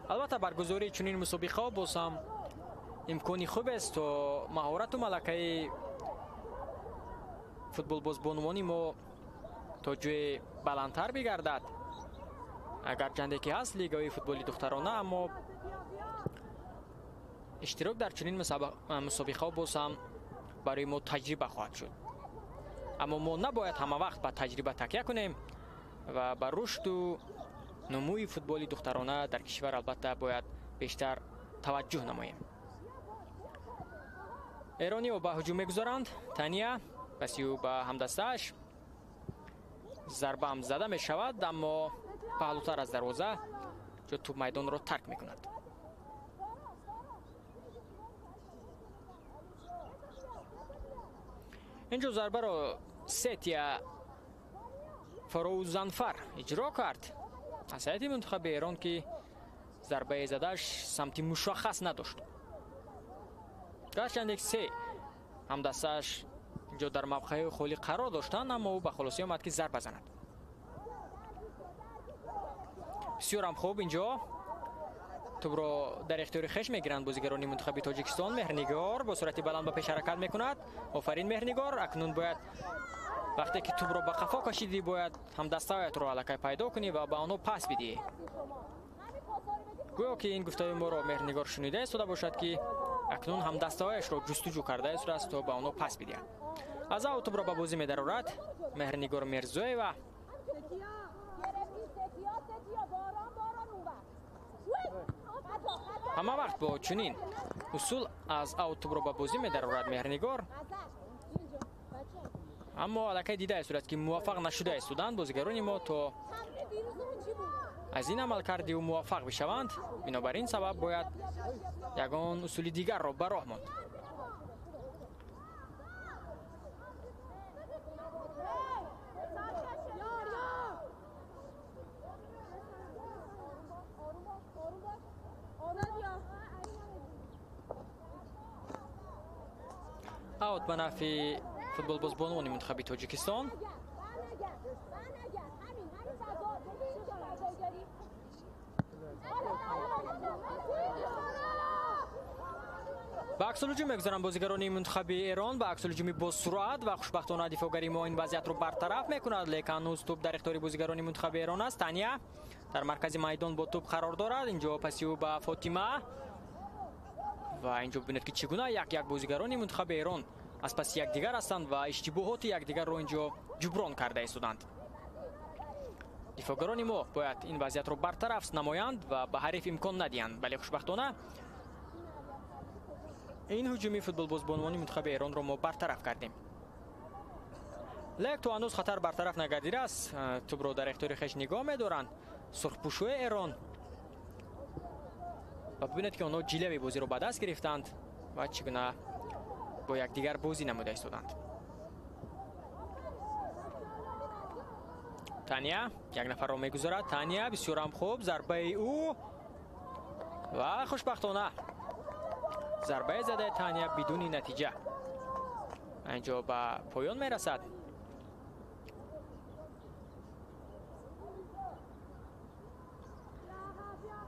Албатта баргузории чунин мусобиқаҳо боз ҳам имкони хубест, то маҳорату малакаи футболбоз бонувони мо то ҷое баландтар бигардад. Агарчанде ки ҳаст лигаҳои футболи духтарона, аммо иштирок дар чунин мусобиқаҳо боз ҳам барои мо таҷриба хоҳад шуд. Аммо мо набояд ҳама вақт ба таҷриба такя кунем ва ба рушду нумӯи футболи духтарона дар кишвар албатта бояд бештар таваҷҷӯҳ намоем. Эрониҳо ба ҳуҷум мегузоранд. Тания паси ӯ ба ҳамдастааш зарба ҳам зада мешавад, аммо паҳлӯтар аз дарвоза ҷо тӯб майдонро тарк мекунад. Инҷо зарбаро Сетия Фароузанфар иҷро кард аз ҳайати мунтахаби Эрон, ки зарбаи задааш самти мушаххас надошт. Гарчанде се ҳамдастааш инҷо дар мавқеъи холӣ қарор доштанд, аммо ӯ ба хулосӣ омад, ки зарба занад. Бисёрам хуб инҷо тӯбро дар ихтиёри хеш мегиранд бозигарони мунтахаби Тоҷикистон. Меҳрнигор бо суръати баланд ба пеш ҳаракат мекунад. Офарин Меҳрнигор. Акнун бояд вақте ки тӯбро ба қафо кашидӣ, бояд ҳамдастаҳоятро аллакай пайдо кунӣ ва ба онҳо пас бидиҳӣ. Гӯё ки ин гуфтаи моро Меҳрнигор шунида истода бошад, ки акнун ҳамдастаҳояшро ҷустуҷӯ карда истодааст, то ба онҳо пас бидиҳад. Аз аут тӯбро ба бозӣ медарорад Меҳрнигор Мирзоева. Ҳама вақт бо чунин усул аз аут тӯбро ба бозӣ медарорад Меҳрнигор. Аммо аллакай дида истодааст, ки муваффақ нашуда истоданд бозигарони мо то аз ин амалкарди ӯ муваффақ бишаванд. Бинобар ин сабаб бояд ягон усули дигарро ба роҳ монд. Аут ба нафъи футболбозбонони мунтахаби Тоҷикистон. Ба аксулҳуҷум мегузаранд бозигарони мунтахаби Эрон, ба аксулҳуҷуми босуръат ва хушбахтона дифоъгари мо ин вазъиятро бартараф мекунад, лекин ҳанӯз тӯб дар ихтиёри бозигарони мунтахаби Эрон аст. Тания дар маркази майдон бо тӯб қарор дорад. Инҷо паси ӯ ба Фотима ва инҷо бибинед, ки чӣ гуна як-як бозигарони мунтахаби Эрон аз паси якдигар ҳастанд ва иштибоҳоти якдигарро инҷо ҷуброн карда истоданд. Дифоъгарони мо бояд ин вазъиятро бартараф намоянд ва ба ҳариф имкон надиҳанд, вале хушбахтона ин ҳуҷуми футболбозбонувони мунтахаби Эронро мо бартараф кардем. Лек то ҳанӯз хатар бартараф нагардидааст. Тӯбро дар ихтиёри хеш нигоҳ медоранд сурхпӯшои Эрон ва бибинед, ки онҳо ҷилави бозиро ба даст гирифтанд ва чӣ гуна бо якдигар бозӣ намуда истоданд. Тания як нафарро мегузарад. Тания бисёрам хуб, зарбаи ӯ ва хушбахтона зарбаи задаи Тания бидуни натиҷа инҷо ба поён мерасад.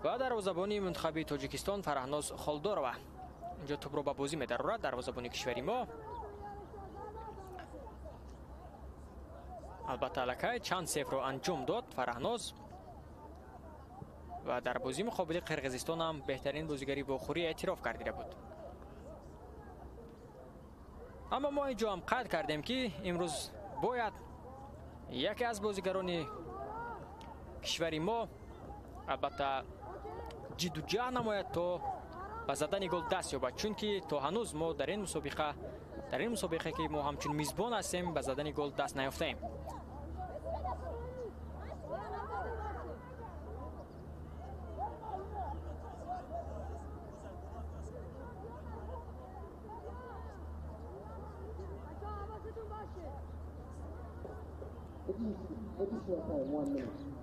Ва дарвозабони мунтахаби Тоҷикистон Фараҳноз Холдорова инҷо тӯбро ба бозӣ медарорад. Дарвозабони кишвари мо албатта аллакай чанд сефро анҷом дод Фараҳноз ва дар бозии муқобили Қирғизистон ҳам беҳтарин бозигари вохӯрӣ эътироф гардида буд. Аммо мо инҷо ҳам қайд кардем, ки имрӯз бояд яке аз бозигарони кишвари мо албатта ҷидду ҷаҳд намояд то ба задани гол даст ёбад, чунки то ҳанӯз мо дар ин мусобиқа ки мо ҳамчун мизбон ҳастем ба задани гол даст наёфтаем.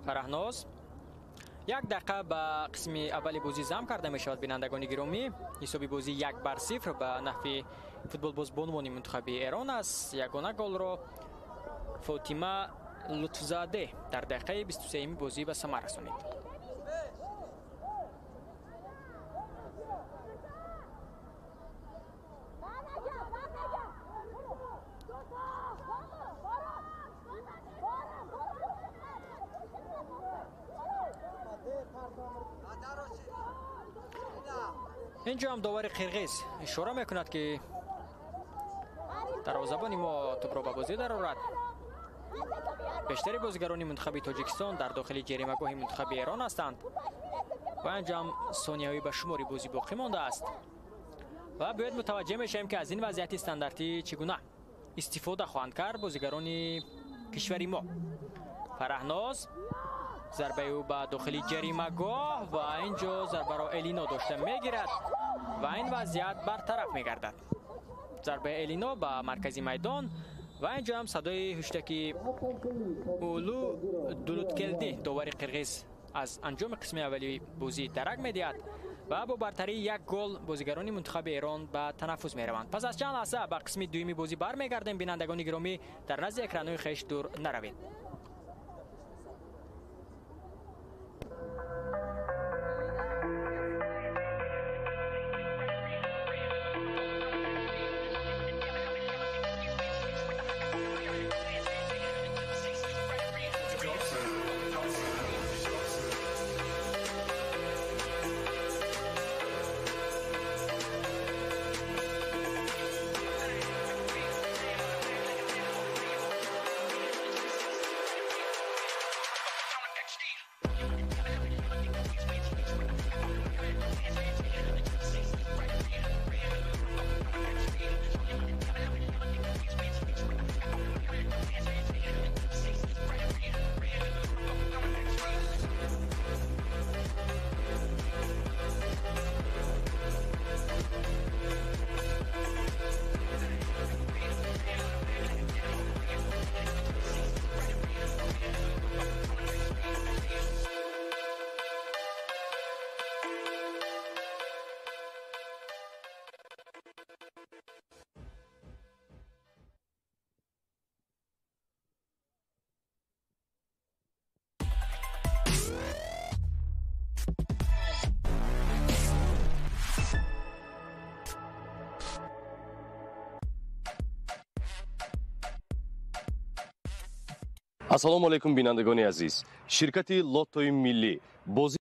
Фараҳноз як дақиқа ба қисми аввали бозӣ зам карда мешавад. Бинандагони гиромӣ, ҳисоби бозӣ 1-0 ба нафъи футболбозбонувони мунтахаби Эрон аст. Ягона голро Фотима Лутфзаде дар дақиқаи 23-юми бозӣ ба самар расонид. Инҷо ҳам довари қирғиз ишора мекунад, ки дарвозабони мо тӯбро ба бозӣ дарорад. Бештари бозигарони мунтахаби Тоҷикистон дар дохили ҷаримагоҳи мунтахаби Эрон ҳастанд ва инҷо ҳам сонияҳои ба шумори бозӣ боқӣ мондааст ва бояд мутаваҷҷеҳ мешавем, ки аз ин вазъияти стандартӣ чӣ гуна истифода хоҳанд кард бозигарони кишвари мо. Фараҳноз зарбаи ӯ ба дохили ҷаримагоҳ ва инҷо зарбаро Элино дошта мегирад ва ин вазъият бартараф мегардад. Зарбаи Элино ба маркази майдон ва инҷо ҳам садои ҳуштаки Улу Дулуткелди довари қирғиз аз анҷоми қисми аввали бозӣ дарак медиҳад ва бо бартарии як гол бозигарони мунтахаби Эрон ба танаффус мераванд. Пас аз чанд лаҳза ба қисми дуюми бозӣ бармегардем. Бинандагони гиромӣ, дар назди экранҳои хеш дур наравед. Ассалому алайкум, бинандагони азиз. Ширкати Лоттои миллӣ бозӣ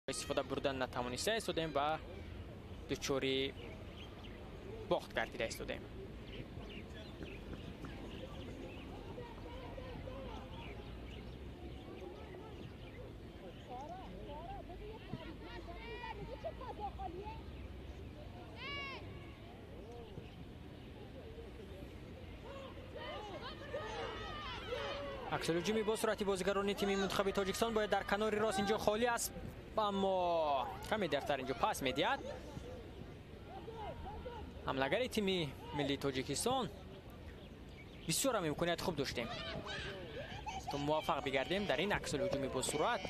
Истифода бурдан натавониста истодем ва дучори бохт гардида истодем. Аксел-ҳуҷуми бо суръати бозигарони тими мунтахаби Тоҷикистон бояд дар канори рост инҷо холӣ аст, аммо каме дертар инҷо пас медиҳад. Ҳамлагари тими миллии Тоҷикистон бисёр ҳам имконият хуб доштем то муваффақ бигардем дар ин аксел-ҳуҷуми бо суръат,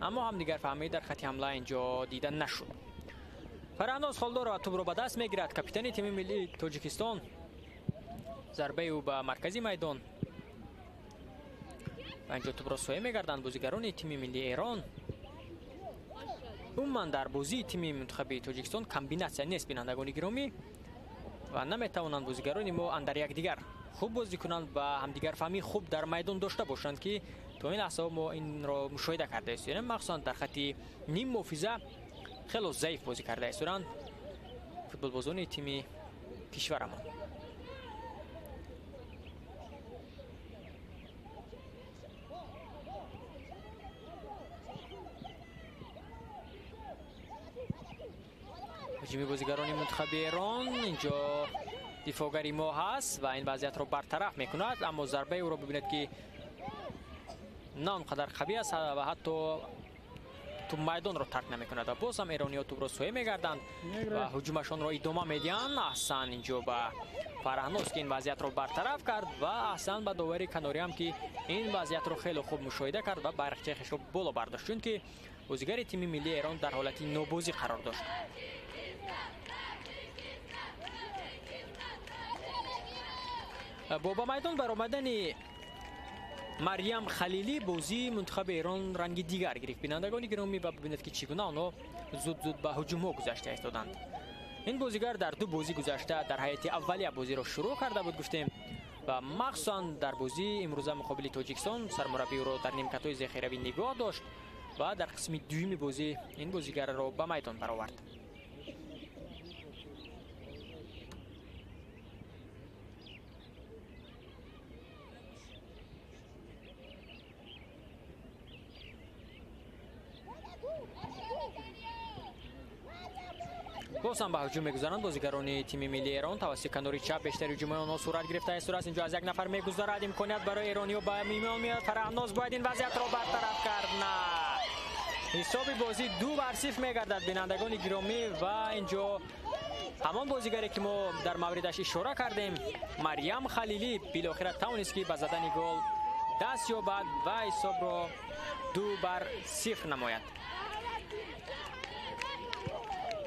аммо ҳамдигарфаҳмӣ дар хати ҳамла инҷо дида нашуд. Фарҳноз Холдорова тӯбро ба даст мегирад. Капитани тими миллии Тоҷикистон, зарбаи ӯ ба маркази майдон ва инҷо тӯбро соя мегарданд бозигарони тими миллии Эрон. Умуман дар бозии тими мунтахаби Тоҷикистон комбинатсия нест, бинандагони гиромӣ, ва наметавонанд бозигарони мо андар якдигар хуб бозӣ кунанд ва ҳамдигарфаҳмии хуб дар майдон дошта бошанд, ки то ин лаҳза мо инро мушоҳида карда истоем. Махсусан дар хати ним муҳофиза хело заиф бозӣ карда исторанд футболбозони тими кишварамон. Ҳуҷуми бозигарони мунтахаби Эрон, инҷо дифоъгари мо ҳаст ва ин вазъиятро бартараф мекунад, аммо зарбаи ӯро бибинед ки на он қадар қавӣ аст ва ҳатто тӯб майдонро тарк намекунад ва боз ҳам эрониҳо тӯбро соя мегарданд ва ҳуҷумашонро идома медиҳанд. Аҳсан инҷо ба Фарҳноз, ки ин вазъиятро бартараф кард, ва аҳсан ба довари канориам, ки ин вазъиятро хеле хуб мушоҳида кард ва байрақчаи хешро боло бардошт, чунки бозигари тими миллии Эрон дар ҳолати нобозӣ қарор дошт. Бо ба майдон баромадани Марьям Халилӣ бозии мунтахаби Эрон ранги дигар гирифт. Бинандагони гиромӣ, ва бибинед ки чӣ гуна онҳо зуд-зуд ба ҳуҷумҳо гузашта истоданд. Ин бозигар дар ду бозӣ гузашта дар ҳайати аввалия бозиро шурӯъ карда буд, гуфтем, ва махсусан дар бозии имрӯза муқобили Тоҷикистон сармураббӣ ӯро дар нимкатҳои зехиравӣ нигоҳ дошт ва дар қисми дуюми бозӣ ин бозигарро ба майдон баровард. Боз ҳам ба ҳуҷум мегузаранд бозигарони тими миллии Эрон. Тавассути канори чап бештари ҳуҷумҳои онҳо сурат гирифта истодааст. Инҷо аз як нафар мегузарад, имконият барои эрониҳо ба миён меояд. Фарҳноз бояд ин вазъиятро бартараф кард. На, ҳисоби бозӣ 2-0 мегардад, бинандагони гиромӣ, ва инҷо ҳамон бозигаре ки мо дар мавридаш ишора кардем, Марьям Халилӣ, билохира тавонист ки ба задани гол даст ёбад ва ҳисобро 2-0 намояд.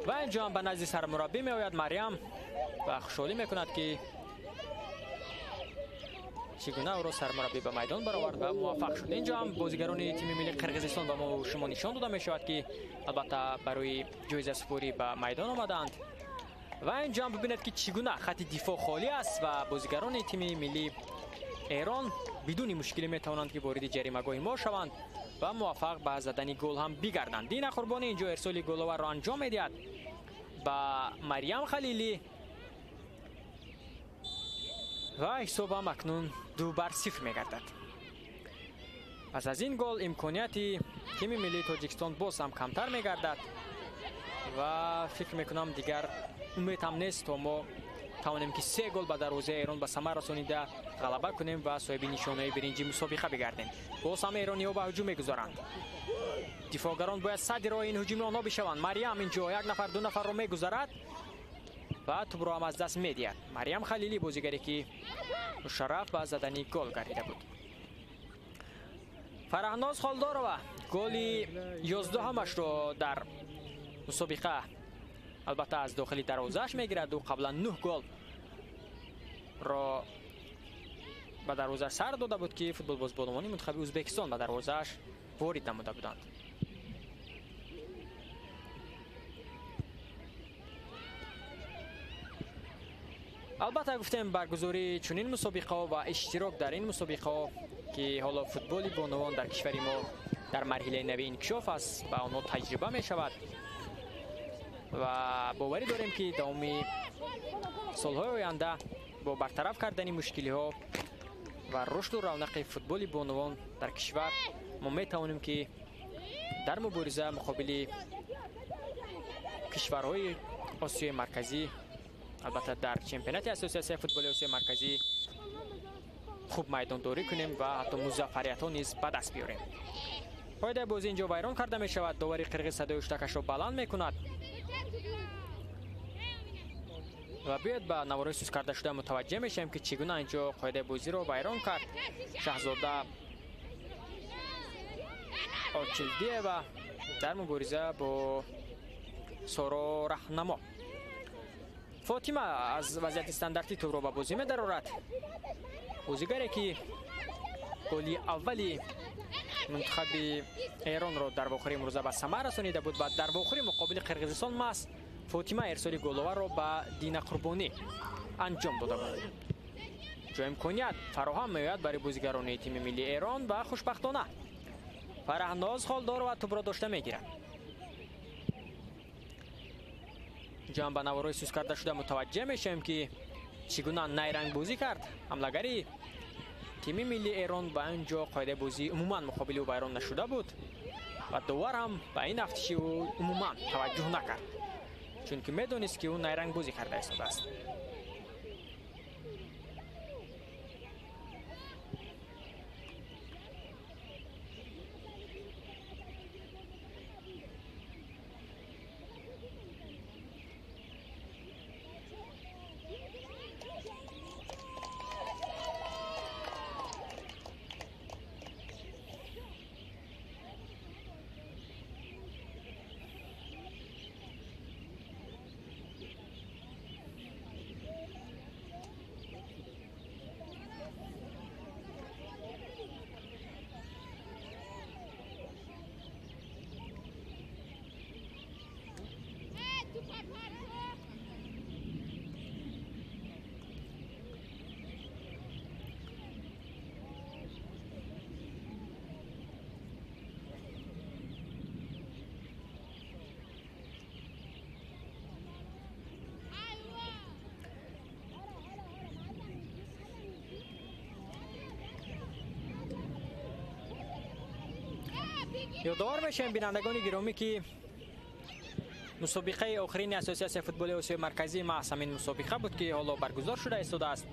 Ва инҷо ҳам ба назди сармураббӣ меояд Марьям ва хушҳолӣ мекунад, ки чӣ гуна ӯро сармураббӣ ба майдон баровард ва муваффақ шуд. Инҷо ҳам бозигарони тими миллии Қирғизистон ба мо шумо нишон дода мешавад, ки албатта барои ҷоизасупорӣ ба майдон омадаанд. Ва инҷо ҳам бибинед, ки чӣ гуна хати дифоъ холӣ аст ва бозигарони тими миллии Эрон бидуни мушкилӣ метавонанд, ки вориди ҷаримагоҳи мо шаванд ва муваффақ ба задани гол ҳам бигарданд. Дина Қурбонӣ инҷо ирсоли головарро анҷом медиҳад ба Марьям Халилӣ ва ҳисобам акнун 2-0 мегардад. Пас аз ин гол имконияти тими миллии Тоҷикистон боз ҳам камтар мегардад ва фикр мекунам дигар умед ҳам нест то мо тавонем ки 3 гол ба дарвозаи Эрон ба самар расонида ғалаба кунем ва соҳиби нишонаи биринҷи мусобиқа бигардем. Боз ҳам эрониҳо ба ҳуҷум мегузоранд. Дифоъгарон бояд садди роҳи ин ҳуҷуми онҳо бишаванд. Марьям инҷо як нафар, ду нафарро мегузарад ва тӯбро ҳам аз даст медиҳад. Марьям Халилӣ, бозигаре ки мушарраф ба задани гол гардида буд. Фарҳноз Холдорова голи 11-ҳамашро дар мусобиқа албатта аз дохили дарвозааш мегирад. Ӯ қаблан 9 гол ро ба дарвоза сар дода буд, ки футболбозбонувони мунтахаби Ӯзбекистон ба дарвозааш ворид намуда буданд. Албатта гуфтем, баргузории чунин мусобиқаҳо ва иштирок дар ин мусобиқаҳо, ки ҳоло футболи бонувон дар кишвари мо Дар марҳилаи нави инкишоф аст ва онҳо таҷриба мешавад ва боварӣ дорем, ки давоми солҳои оянда бо бартараф кардани мушкилиҳо ва рушду равнақи футболи бонувон дар кишвар мо метавонем, ки дар мубориза муқобили кишварҳои Осиёи Марказӣ, албатта дар чемпионати Ассотсиатсияи футболи Осиёи Марказӣ, хуб майдондорӣ кунем ва ҳатто музаффариятҳо низ ба даст биёрем. Қоидаи бозӣ инҷо вайрон карда мешавад. Довари қирғиз садои ҳуштакашро баланд мекунад ва биёед ба наворҳои сус карда шуда мутаваҷҷеҳ мешавем, ки чӣ гуна инҷо қоидаи бозиро вайрон кард Шаҳзода Очилдиева дар мубориза бо Соро Раҳнамо. Фотима аз вазъияти стандартӣ тӯбро ба бозӣ медарорад. Бозигаре, ки голи аввали мунтахаби Эронро дар вохӯри имрӯза ба самар расонида буд ва дар вохӯри муқобили Қирғизистон маҳз Фотима ирсоли головарро ба Дина Қурбонӣ анҷом дода буд. Ҷо имконият фароҳам меояд барои бозигарони тими миллии Эрон ва хушбахтона Фараҳноз Холдорова тӯбро дошта мегирад. Инҷо ба наворҳои сус карда шуда мутаваҷҷеҳ мешавем, ки чӣ гуна найрангбозӣ кард ҳамлагари тими миллии Эрон ва инҷо қоидаи бозӣ умуман муқобили ӯ вайрон нашуда буд ва довар ҳам ба ин афтиши ӯ умуман таваҷҷӯҳ накард, чунки медонист, ки ӯ найрангбозӣ карда истодааст. Ёдовар мешавем, бинандагони гиромӣ, ки мусобиқаи охирини Ассотсиатсияи футболи Осиёи Марказӣ маҳз ҳамин мусобиқа буд, ки ҳоло баргузор шуда истодааст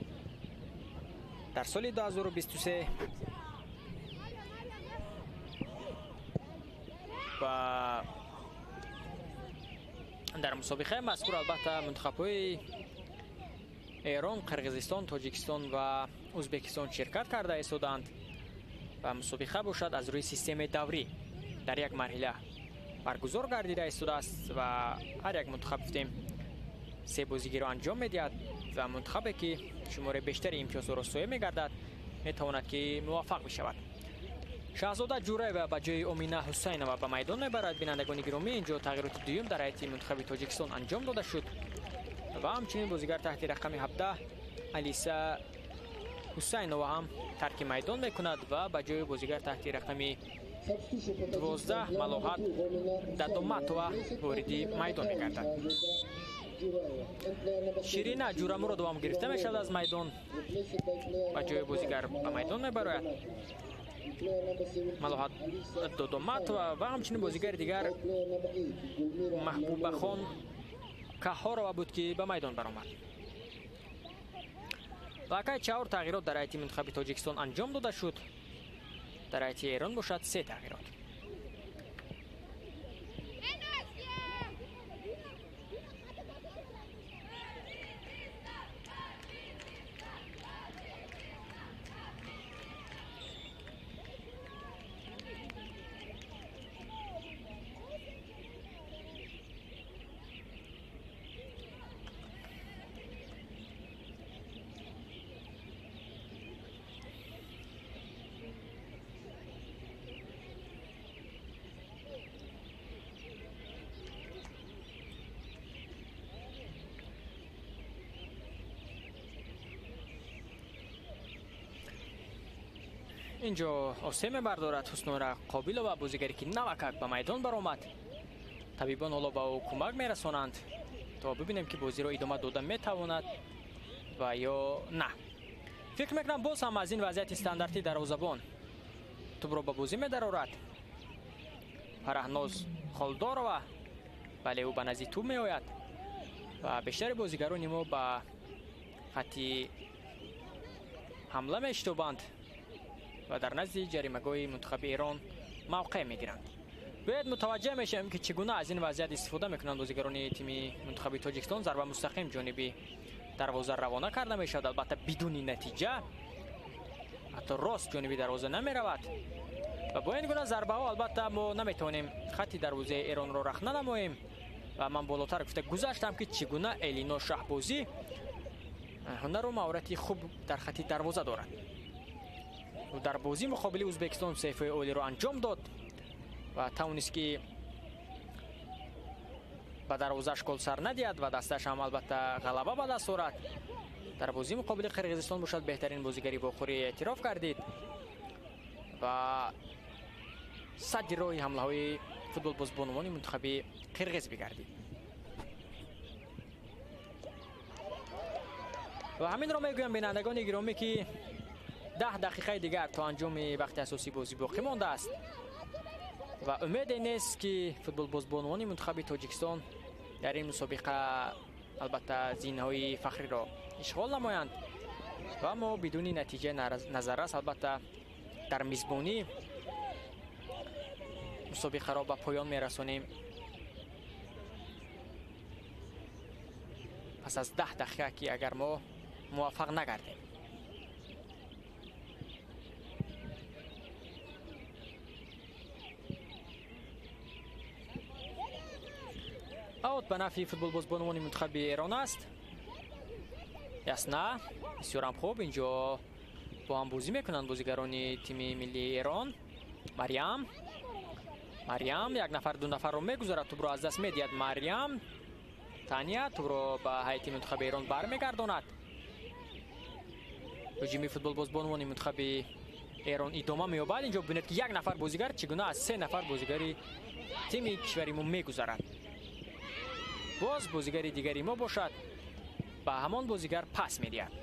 дар соли 2023 ва дар мусобиқаи мазкур албатта мунтахабҳои Эрон, Қирғизистон, Тоҷикистон ва Ӯзбекистон ширкат карда истодаанд ва мусобиқа бошад аз рӯи системаи даврӣ дар як марҳила баргузор гардида истодааст ва ҳар як мунтахаб, гуфтем, се бозигиро анҷом медиҳад ва мунтахабе, ки шумораи бештари имтиёзҳоро соҳиб мегардад, метавонад, ки муваффақ бишавад. Шаҳзода Ҷураева ба ҷои Омина Ҳусайнова ба майдон мебарад. Бинандагони гиромӣ, инҷо тағйироти дуюм дар ҳайати мунтахаби Тоҷикистон анҷом дода шуд ва ҳамчунин бозигар таҳти рақами 17 Алиса Ҳусайнова ҳам тарки майдон мекунад ва ба ҷои бозигар таҳти рақами 12 Малоҳат Дадоматова вориди майдон мегардад. Ширина Ҷурамуродова ҳам гирифта мешавад аз майдон, ба ҷои бозигар ба майдон мебарояд Малоҳат Додоматова ва ҳамчунин бозигари дигар Маҳбубахон Каҳорова буд, ки ба майдон баромад. Лакай чаҳор тағйирот дар ҳайати мунтахаби Тоҷикистон анҷом дода шуд. Дар ҳайати Эрон бошад се тағйирот. Инҷо осе мебардорад Ҳуснора Қобилова, бозигаре ки навакак ба майдон баромад. Табибон ҳоло ба ӯ кӯмак мерасонанд то бибинем, ки бозиро идома дода метавонад ва ё на. Фикр мекунам, боз ҳам аз ин вазъияти стандартӣ дарвозабон тӯбро ба бозӣ медарорад. Фараҳноз Холдорова, бале, ӯ ба назди тӯб меояд ва бештари бозигарони мо ба хатти ҳамла мешитобанд ва дар назди ҷаримагоҳи мунтахаби Эрон мавқеъ мегиранд. Бояд мутаваҷҷеҳ мешавем, ки чӣ гуна аз ин вазъият истифода мекунанд бозигарони тими мунтахаби Тоҷикистон. Зарба мустақим ҷониби дарвоза равона карда мешавад, албатта бидуни натиҷа, ҳатто рост ҷониби дарвоза намеравад. Ва бо ин гуна зарбаҳо албатта мо наметавонем хатти дарвозаи Эронро рахна намоем. Ва ман болотар гуфта гузаштам, ки чӣ гуна Элино Шаҳбозӣ ҳунару маҳорати хуб дар хатти дарвоза дорад. Ӯ дар бозӣ муқобили Ӯзбекистон сейфҳои олиро анҷом дод ва тавонист, ки ба дарвозааш гол сар надиҳад ва дастааш ҳам албатта ғалаба ба даст орад. Дар бозӣ муқобили Қирғизистон бошад, беҳтарин бозигари вохӯрӣ эътироф кардид ва садди роҳи ҳамлаҳои футболбозбонувони мунтахаби қирғиз бигардид. Ва ҳаминро мегӯям, бинандагони гиромӣ, ки 10 дақиқаи дигар то анҷоми вақти асосии бозӣ боқӣ мондааст ва умеде нест, ки футболбозбонувони мунтахаби Тоҷикистон дар ин мусобиқа албатта зинаҳои фахриро ишғол намоянд ва мо бидуни натиҷаи назаррас албатта дар мизбонӣ мусобиқаро ба поён мерасонем. Пас аз 10 дақиқа, ки агар мо муваффақ нагардем. Аут ба нафъи футболбозбонувони мунтахаби Эрон аст. Ясна, бисёрам хуб, инҷо бо ҳам бозӣ мекунанд бозигарони тими миллии Эрон. Марьям, Марьям як нафар, ду нафарро мегузарад, тӯбро аз даст медиҳад. Марьям Тания тӯбро ба ҳайати мунтахаби Эрон бармегардонад. Ҳуҷуми футболбозбонувони мунтахаби Эрон идома меёбад. Инҷо бибинед, ки як нафар бозигар чӣ гуна аз се нафар бозигари тими кишвари мо мегузарад. Боз бозигари дигари мо бошад, ба ҳамон бозигар пас медиҳад.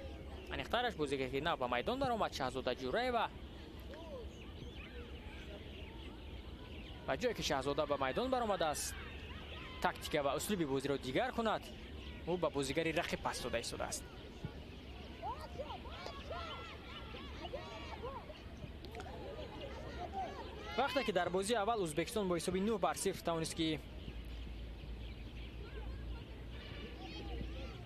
Аниқтараш, бозигаре ки нав ба майдон даромад, Шаҳзода Ҷураева. Ба ҷое ки Шаҳзода ба майдон баромадааст, тактика ва услуби бозиро дигар кунад, ӯ ба бозигари рақиб пас дода истодааст. Вақте ки дар бозии аввал Ӯзбекистон бо ҳисоби 9-0 тавонист, ки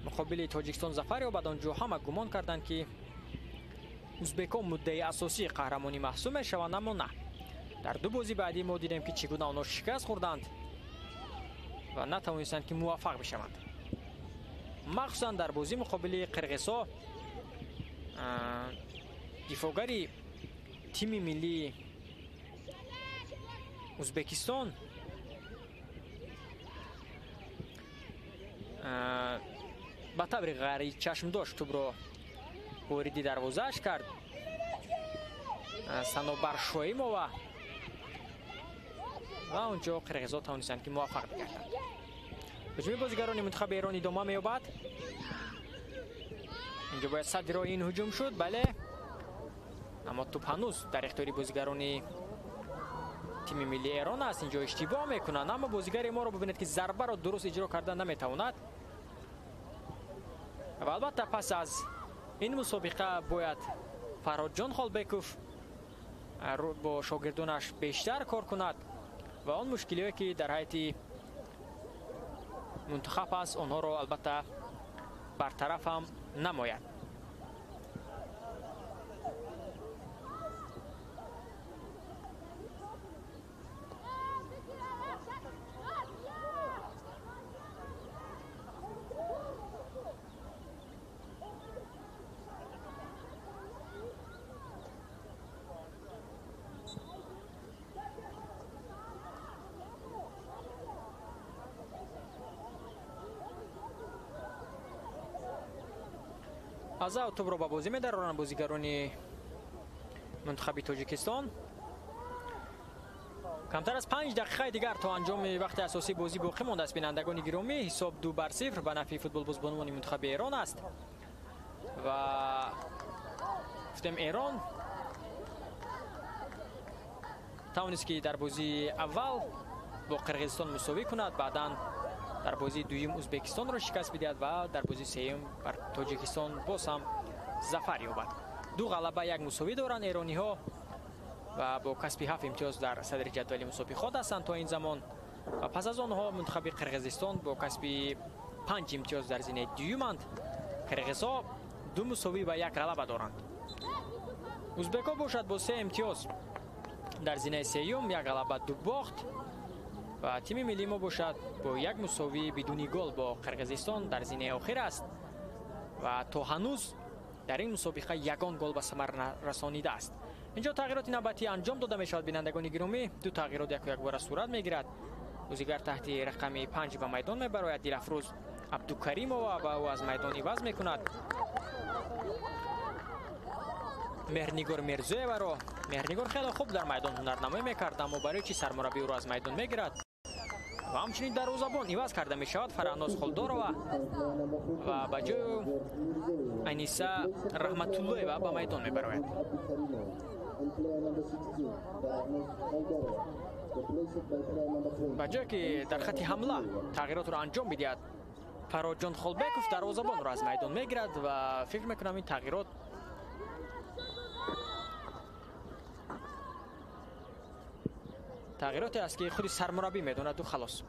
муқобили Тоҷикистон зафар ёбад, онҷо ҳама гумон карданд, ки ӯзбекҳо муддаи асосии қаҳрамонӣ маҳсуб мешаванд, аммо на. Дар ду бозӣ баъдӣ мо дидем, ки чӣ гуна онҳо шикаст хӯрданд ва натавонистанд, ки муваффақ бишаванд. Махсусан дар бозӣ муқобили қирғизҳо дифоъгари тими миллии Ӯзбекистон ба таври ғайричашмдошт тӯбро вориди дарвозааш кард Санобар Шоимова ва онҷо қирғизҳо тавонистанд, ки муваффақ бигарданд. Ҳуҷуми бозигарони мунтахаби Эрон идома меёбад. Инҷо бояд садди роҳи ин ҳуҷум шуд, бале, аммо тӯб ҳанӯз дар ихтиёри бозигарони тими миллии Эрон аст. Инҷо иштибоҳ мекунанд, аммо бозигари моро бибинед, ки зарбаро дуруст иҷро карда наметавонад. Ва албатта пас аз ин мусобиқа бояд Фарҳодҷон Холбеков бо шогирдонаш бештар кор кунад ва он мушкилиҳое, ки дар ҳайати мунтахаб аст, онҳоро албатта бартараф ҳам намояд. Аз ав тӯбро ба бозӣ медароранд бозигарони Мунтахаби Тоҷикистон. Камтар аз 5 дақиқаи дигар то анҷоми вақти асосии бозӣ боқӣ мондааст. Бинандагони гиромӣ, ҳисоб 2-0 ба нафъи футболбозбонувони мунтахаби Эрон аст ва гуфтем Эрон тавонист ки дар бозии аввал бо Қирғизистон мусовӣ кунад, баъдан дар бозии дуюм Узбекистонро шикаст бидиҳад ва дар бозии сеюм бар Тоҷикистон боз ҳам зафар ёбад. 2 ғалаба 1 мусовӣ доранд эрониҳо ва бо касби 7 имтиёз дар садри ҷадвали мусобиқот ҳастанд то ин замон. Ва пас аз онҳо мунтахаби Қирғизистон бо касби 5 имтиёз дар зинаи дуюманд. Қирғизҳо 2 мусовӣ ва 1 ғалаба доранд. Узбекҳо бошад бо 3 имтиёз дар зинаи сеюм, 1 ғалаба 2 бохт ва тими миллии мо бошад бо 1 мусовӣ бидуни гол бо Қирғизистон дар зинаи охир аст ва то ҳанӯз дар ин мусобиқа ягон гол ба самар расонидааст. Инҷо тағйироти навбатӣ анҷом дода мешавад. Бинандагони гиромӣ, 2 тағйирот яку якбора сурат мегирад. Бозигар таҳти рақами 5 ба майдон мебарояд Дилафрӯз Абдукаримова ва ӯ аз майдон иваз мекунад Меҳрнигор Мирзоеваро. Меҳрнигор хеле хуб дар майдон ҳунарнамоӣ мекард, аммо барои чӣ сармураббӣ ӯро аз майдон мегирад? Ва ҳамчунин дарвозабон иваз карда мешавад Фараҳноз Холдорова ва ба ҷои Аниса Раҳматуллоева ба майдон мебарояд. Ба ҷое ки дар хати ҳамла тағйиротро анҷом бидиҳад, Фарроҷон Холбеков дарвозабонро аз майдон мегирад ва фикр мекунам ин тағйирот тағйироте аст ки худи сармураббӣ медонаду халос.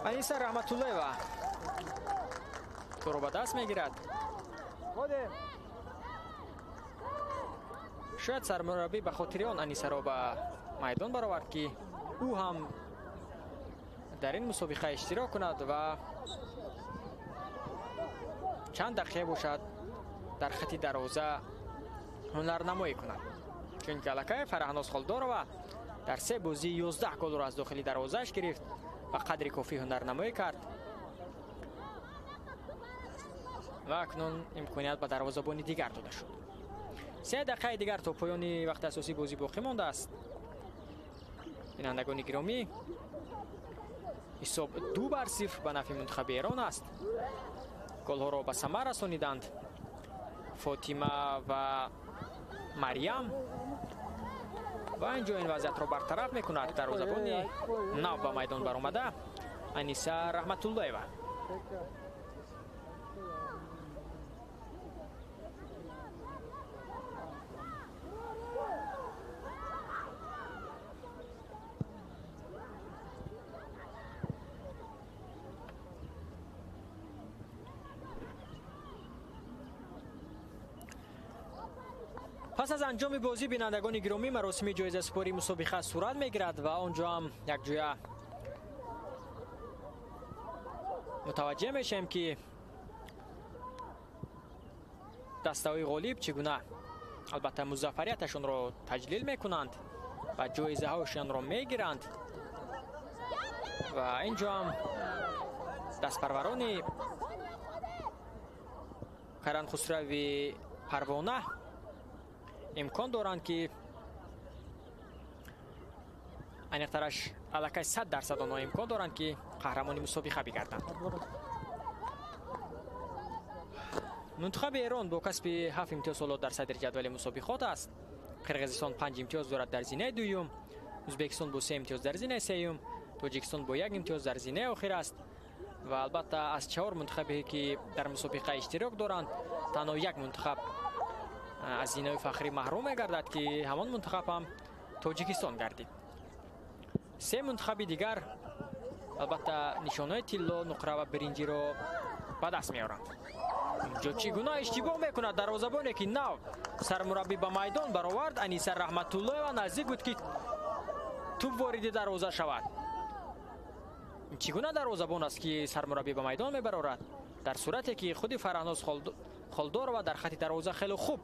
Аниса Раҳматуллоева туро ба даст мегирад. Шояд сармураббӣ ба хотири он Анисаро ба майдон баровард ки ӯ ҳам дар ин мусобиқа иштирок кунад ва чанд дақиқа бошад дар хати дарвоза ҳунарнамоӣ кунад. Чунки аллакай Фараҳноз Холдорова дар 3 бозӣ 11 голро аз дохили дарвозааш гирифт ва қадри кофӣ ҳунарнамоӣ кард ва акнун имконият ба дарвозабони дигар дода шуд. 3 дақиқаи дигар то поёни вақти асосии бозӣ боқӣ мондааст. Бинандагони гиромӣ, ҳисоб 2-0 ба нафъи мунтахаби Эрон аст. Голҳоро ба самар расониданд Фотима ва Марьям ва инҷо ин вазъиятро бартараф мекунад дарвозабони нав ба майдон баромада Аниса Раҳматуллоева. Пас аз анҷоми бозӣ, бинандагони гиромӣ, маросими ҷоизасупории мусобиқа сурат мегирад ва он ҷо ҳам якҷоя мутаваҷҷеҳ мешавем ки дастаҳои ғолиб чӣ гуна албатта музаффарияташонро таҷлил мекунанд ва ҷоизаҳояшонро мегиранд ва ин ҷо ҳам дастпарварони Каранхусрави Парвона имкон доранд ки аниқтараш аллакай 100% онҳо имкон доранд ки қаҳрамони мусобиқа бигарданд. Мунтахаби Эрон бо касби 7 имтиёз ҳоло дар садри ҷадвали мусобиқот аст. Қирғизистон 5 имтиёз дорад дар зинаи дуюм, Узбекистон бо 3 имтиёз дар зинаи сеюм, Тоҷикистон бо 1 имтиёз дар зинаи охир аст ва албатта аз 4 мунтахабе ки дар мусобиқа иштирок доранд танҳо як мунтахаб аз зинаи фахрӣ маҳрум мегардад ки ҳамон мунтахаб ҳам Тоҷикистон гардид. 3 мунтахаби дигар албатта нишонаи тилло, нуқра ва биринҷиро ба даст меоранд. Инҷо чӣ гуна иштибоҳ мекунад дарвозабоне ки нав сармураббӣ ба майдон баровард. Аниса Раҳматуллоева наздик буд ки тӯб вориди дарвоза шавад. Чӣ гуна дарвозабон аст ки сармураббӣ ба майдон мебарорад, дар сурате ки худи Фараҳноз Холдорова дар хати дарвоза хеле хуб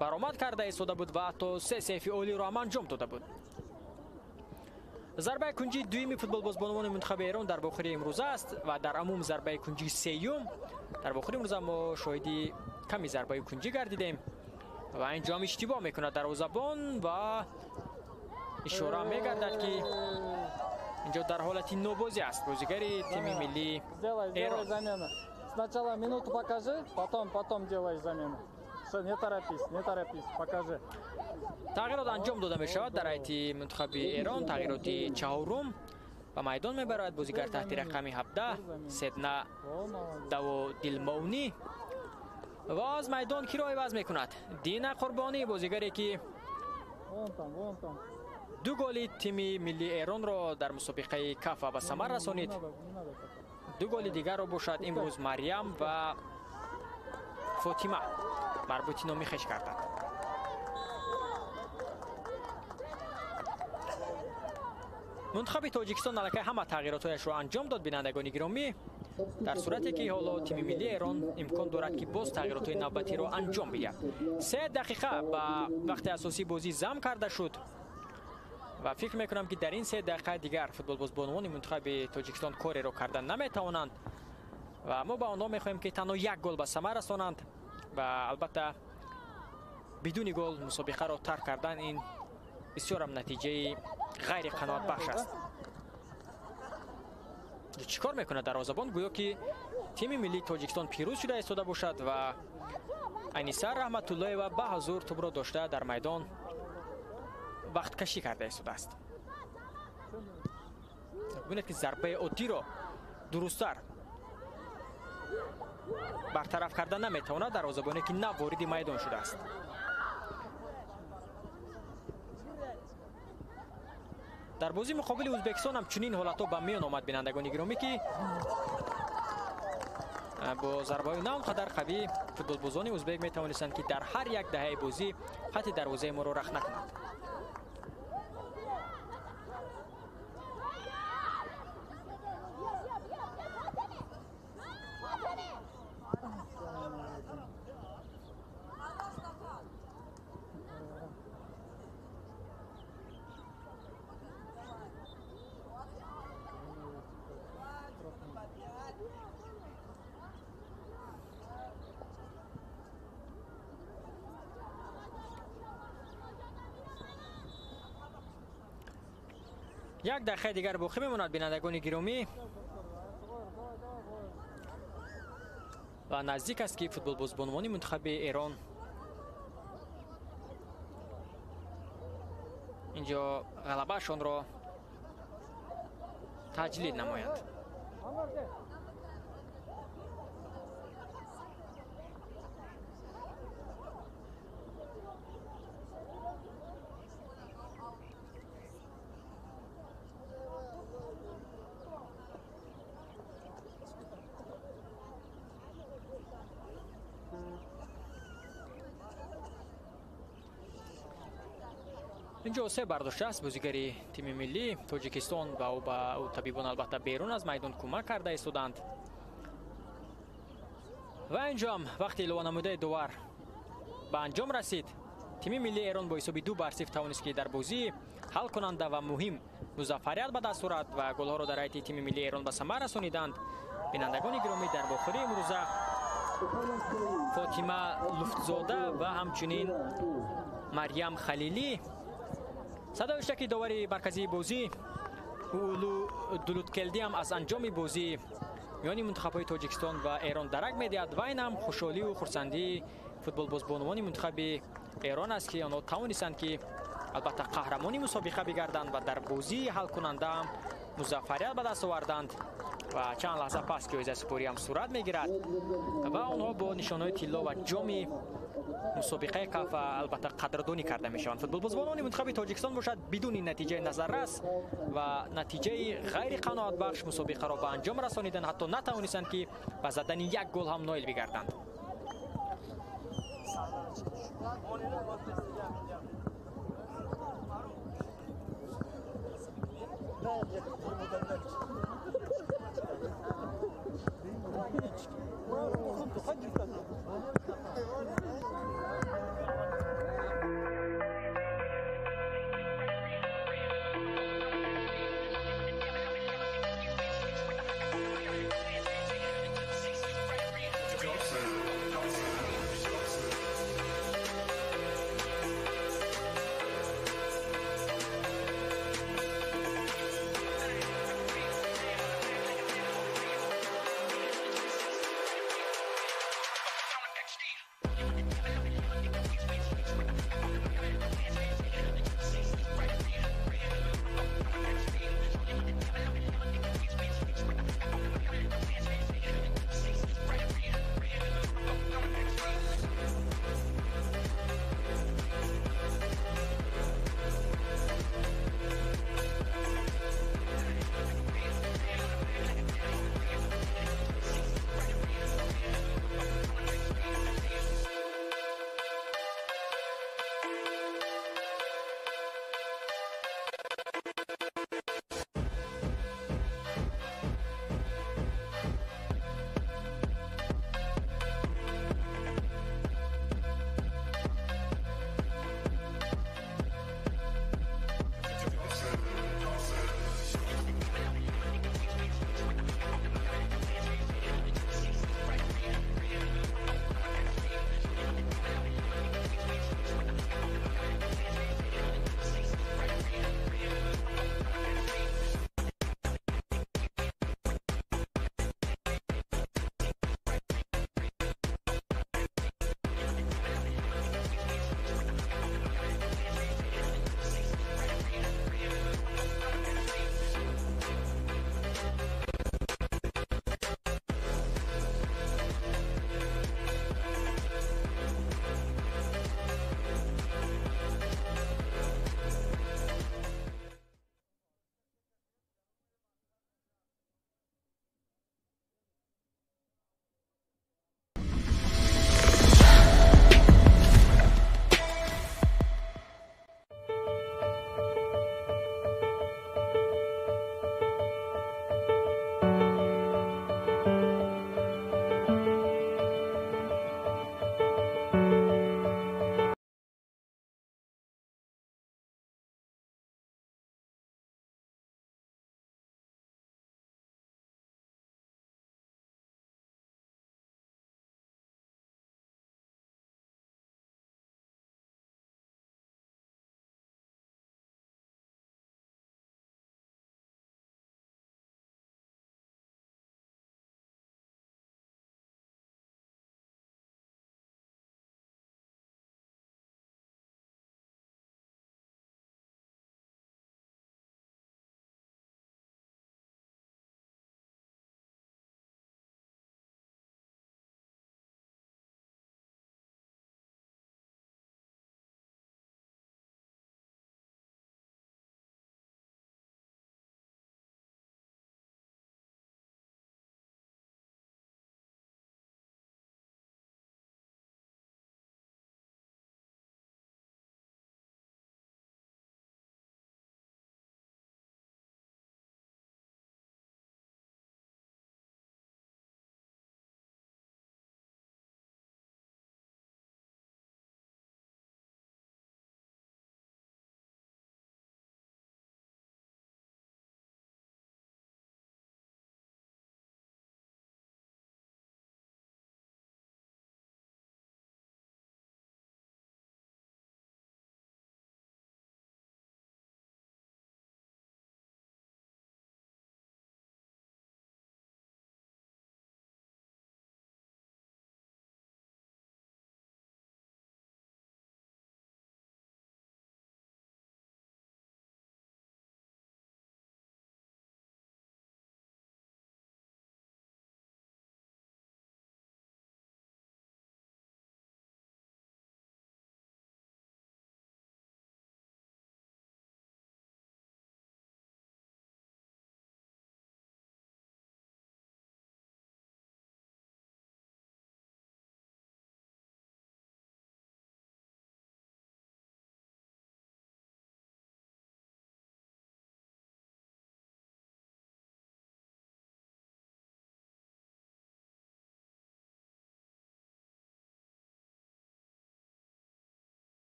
баромад карда истода буд ва ҳатто 3 сейфи олиро ҳам анҷом дода буд. Зарбаи кунҷии дуюми футболбозбонувони мунтахаби Эрон дар бохири имрӯза аст ва дар умум зарбаи кунҷии сеюм. Дар бохири имрӯза мо шоҳиди ками зарбаи кунҷӣ гардидем ва инҷо ҳам иштибоҳ мекунад дарвозабон ва ишора мегардад, ки инҷо дар ҳолати нобозӣ аст бозигари тими миллии Эрон. Сначала минуту покажи, потом делай замену. Не торопись, не торопись, покажи. Тағйирот анҷом дода мешавад дар ҳайати мунтахаби Эрон. Тағйироти чаҳорум ба майдон мебарад бозигар таҳти рақами 17 Седна Даводилмовнӣ ва аз майдон киро иваз мекунад? Дина Қурбонӣ, бозигаре ки ду голи тими миллии Эронро дар мусобиқаи Кафа ба самар расонид. Ду голи дигарро бошад имрӯз Марьям ва Фотима марбути номи хеш карданд. Мунтахаби Тоҷикистон аллакай ҳама тағйиротҳояшро анҷом дод, бинандагони гиромӣ, дар сурате ки ҳоло тими миллии Эрон имкон дорад, ки боз тағйиротҳои навбатиро анҷом бидиҳад. 3 дақиқа ба вақти асосии бозӣ зам карда шуд ва фикр мекунам, ки дар ин 3 дақиқаи дигар футболбозбонувони мунтахаби Тоҷикистон кореро карда наметавонанд ва мо ба онҳо мехоҳем, ки танҳо як гол ба самар расонанд ва албатта бидуни гол мусобиқаро тарк кардан ин бисёрам натиҷаи ғайриқаноатбахш аст. Чӣ кор мекунад дарвозабон? Гӯё ки тими миллии Тоҷикистон пирӯз шуда истода бошад ва Аниса Раҳматуллоева ба ҳузур тӯбро дошта дар майдон вақткашӣ карда истодааст. Бубинед, ки зарбаи оддиро дурусттар бартараф карда наметавонад дарвозабоне, ки нав вориди майдон шудааст. Дар бозии муқобили Ӯзбекистон ҳам чунин ҳолатҳо ба миён омад, бинандагони гиромӣ, ки бо зарбаҳои на он қадар қавӣ футболбозони ӯзбек метавонистанд, ки дар ҳар як даҳаи бозӣ хати дарвозаи моро рахт накунанд. Як дақиқаи дигар боқӣ мемонад, бинандагони гиромӣ, ва наздик аст, ки футболбозбонувони мунтахаби Эрон инҷо ғалабаашонро таҷлил намоянд. Инҷо се бардоштааст бозигари тими миллии Тоҷикистон ва ӯ ба ӯ табибон албатта берун аз майдон кӯмак карда истоданд. Ва инҷо ҳам вақти илованамудаи довар ба анҷом расид. Тими миллии Эрон бо ҳисоби 2-0 тавонист, ки дар бозии ҳалкунанда ва муҳим музаффарият ба даст орад ва голҳоро дар ҳайати тими миллии Эрон ба самар расониданд. Бинандагони гиромӣ, дар бохири имрӯза Фотима Луфтзода ва ҳамчунин Марьям Халилӣ. Садои иштаки довари марказии бозӣ Улу Дулуткелдӣ ҳам аз анҷоми бозӣ миёни мунтахабҳои Тоҷикистон ва Эрон дарак медиҳад ва ин ҳам хушҳолию хурсандии футболбозбонувони мунтахаби Эрон аст, ки онҳо тавонистанд, ки албатта қаҳрамони мусобиқа бигарданд ва дар бозии ҳалкунанда ҳам музаффарият ба даст оварданд ва чанд лаҳза пас ҷоизасупорӣ ҳам сурат мегирад ва онҳо бо нишонҳои тилло ва ҷоми мусобиқаи Кафа албатта қадрдонӣ карда мешаванд. Футболбозбонони мунтахаби Тоҷикистон бошад бидуни натиҷаи назаррас ва натиҷаи ғайриқаноатбахш мусобиқаро ба анҷом расониданд, ҳатто натавонистанд, ки ба задани як гол ҳам ноил бигарданд.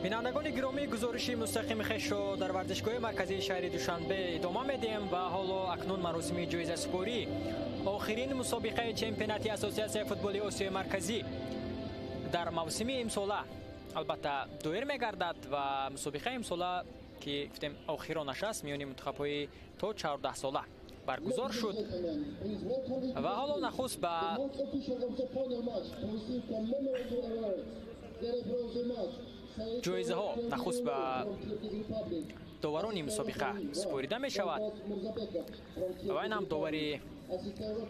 Бинандагони гиромӣ, гузориши мустақими хешро дар варзишгоҳи марказии шаҳри Душанбе идома медиҳем ва ҳоло акнун маросими ҷоизасупорӣ охирин мусобиқаи чемпионати Ассотсиатсияи футболи Осиёи Марказӣ дар мавсими имсола албатта доир мегардад ва мусобиқаи имсола ки гуфтем охиронаш аст, миёни мунтахабҳои то 14 сола баргузор шуд ва ҳоло нахуст ба ҷоизаҳо нахуст ба доварони мусобиқа супорида мешавад ва ин ҳам довари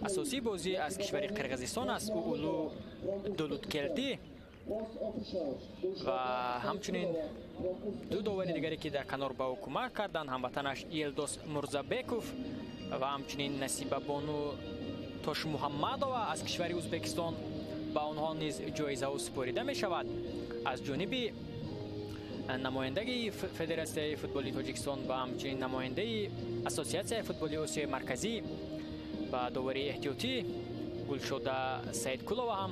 асосии бозӣ аз кишвари Қирғизистон аст, Уулу Дулуткелдӣ ва ҳамчунин ду довари дигаре ки дар канор ба ӯ кӯмак карданд, ҳамватанаш Елдос Мурзабеков ва ҳамчунин Насибабону Тошмуҳаммадова аз кишвари Ӯзбекистон, ба онҳо низ ҷоизаҳо супорида мешавад. Аз ҷониби намояндагии Федератсияи футболи Тоҷикистон ва ҳамчунин намояндаи Ассотсиатсияи футболи Осиёи Марказӣ ба довари эҳтиётӣ Гулшода Саидкулова ҳам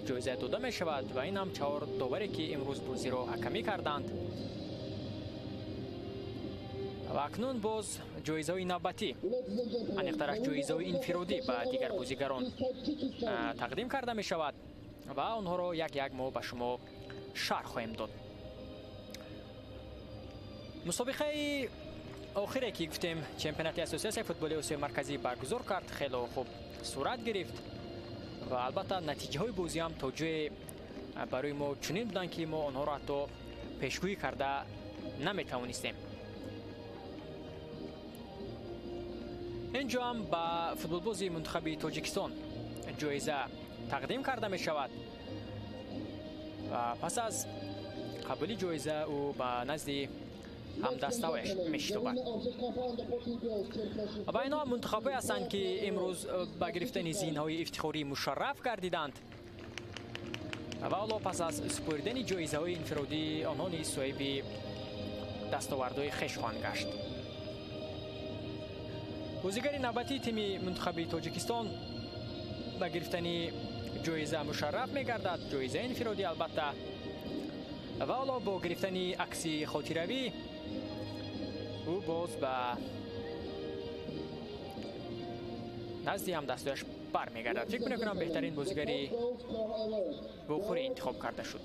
ҷоиза дода мешавад ва ин ҳам чаҳор доваре ки имрӯз бозиро ҳакамӣ карданд. Ва акнун боз ҷоизаҳои навбатӣ, аниқтараш ҷоизаҳои инфиродӣ ба дигар бозигарон тақдим карда мешавад ва онҳоро як як мо ба шумо шарҳ хоҳем дод. Мусобиқаи охире ки гуфтем чемпионати Ассотсиатсияи футболи Осиёи Марказӣ баргузор кард, хело хуб сурат гирифт ва албатта натиҷаҳои бозӣ ҳам то ҷое барои мо чунин буданд, ки мо онҳоро ҳатто пешгӯӣ карда наметавонистем. Инҷо ҳам ба футболбози мунтахаби Тоҷикистон ҷоиза тақдим карда мешавад ва пас аз қабули ҷоиза ӯ ба назди ҳамдаставаш мешитобад. Ва инҳо мунтахабҳое ҳастанд, ки имрӯз ба гирифтани зинҳои ифтихорӣ мушарраф гардиданд ва ҳоло пас аз супоридани ҷоизаҳои инфиродӣ онҳо низ соҳиби дастовардҳои хеш хоҳанд гашт. Бозигари навбатии тими мунтахаби Тоҷикистон ба гирифтани ҷоиза мушарраф мегардад, ҷоизаи инфиродӣ албатта, ва ҳоло бо гирифтани акси хотиравӣ ӯ боз ба назди ҳамдастояш бармегардад. Фикр мекунам беҳтарин бозигари вохӯрӣ интихоб карда шуд.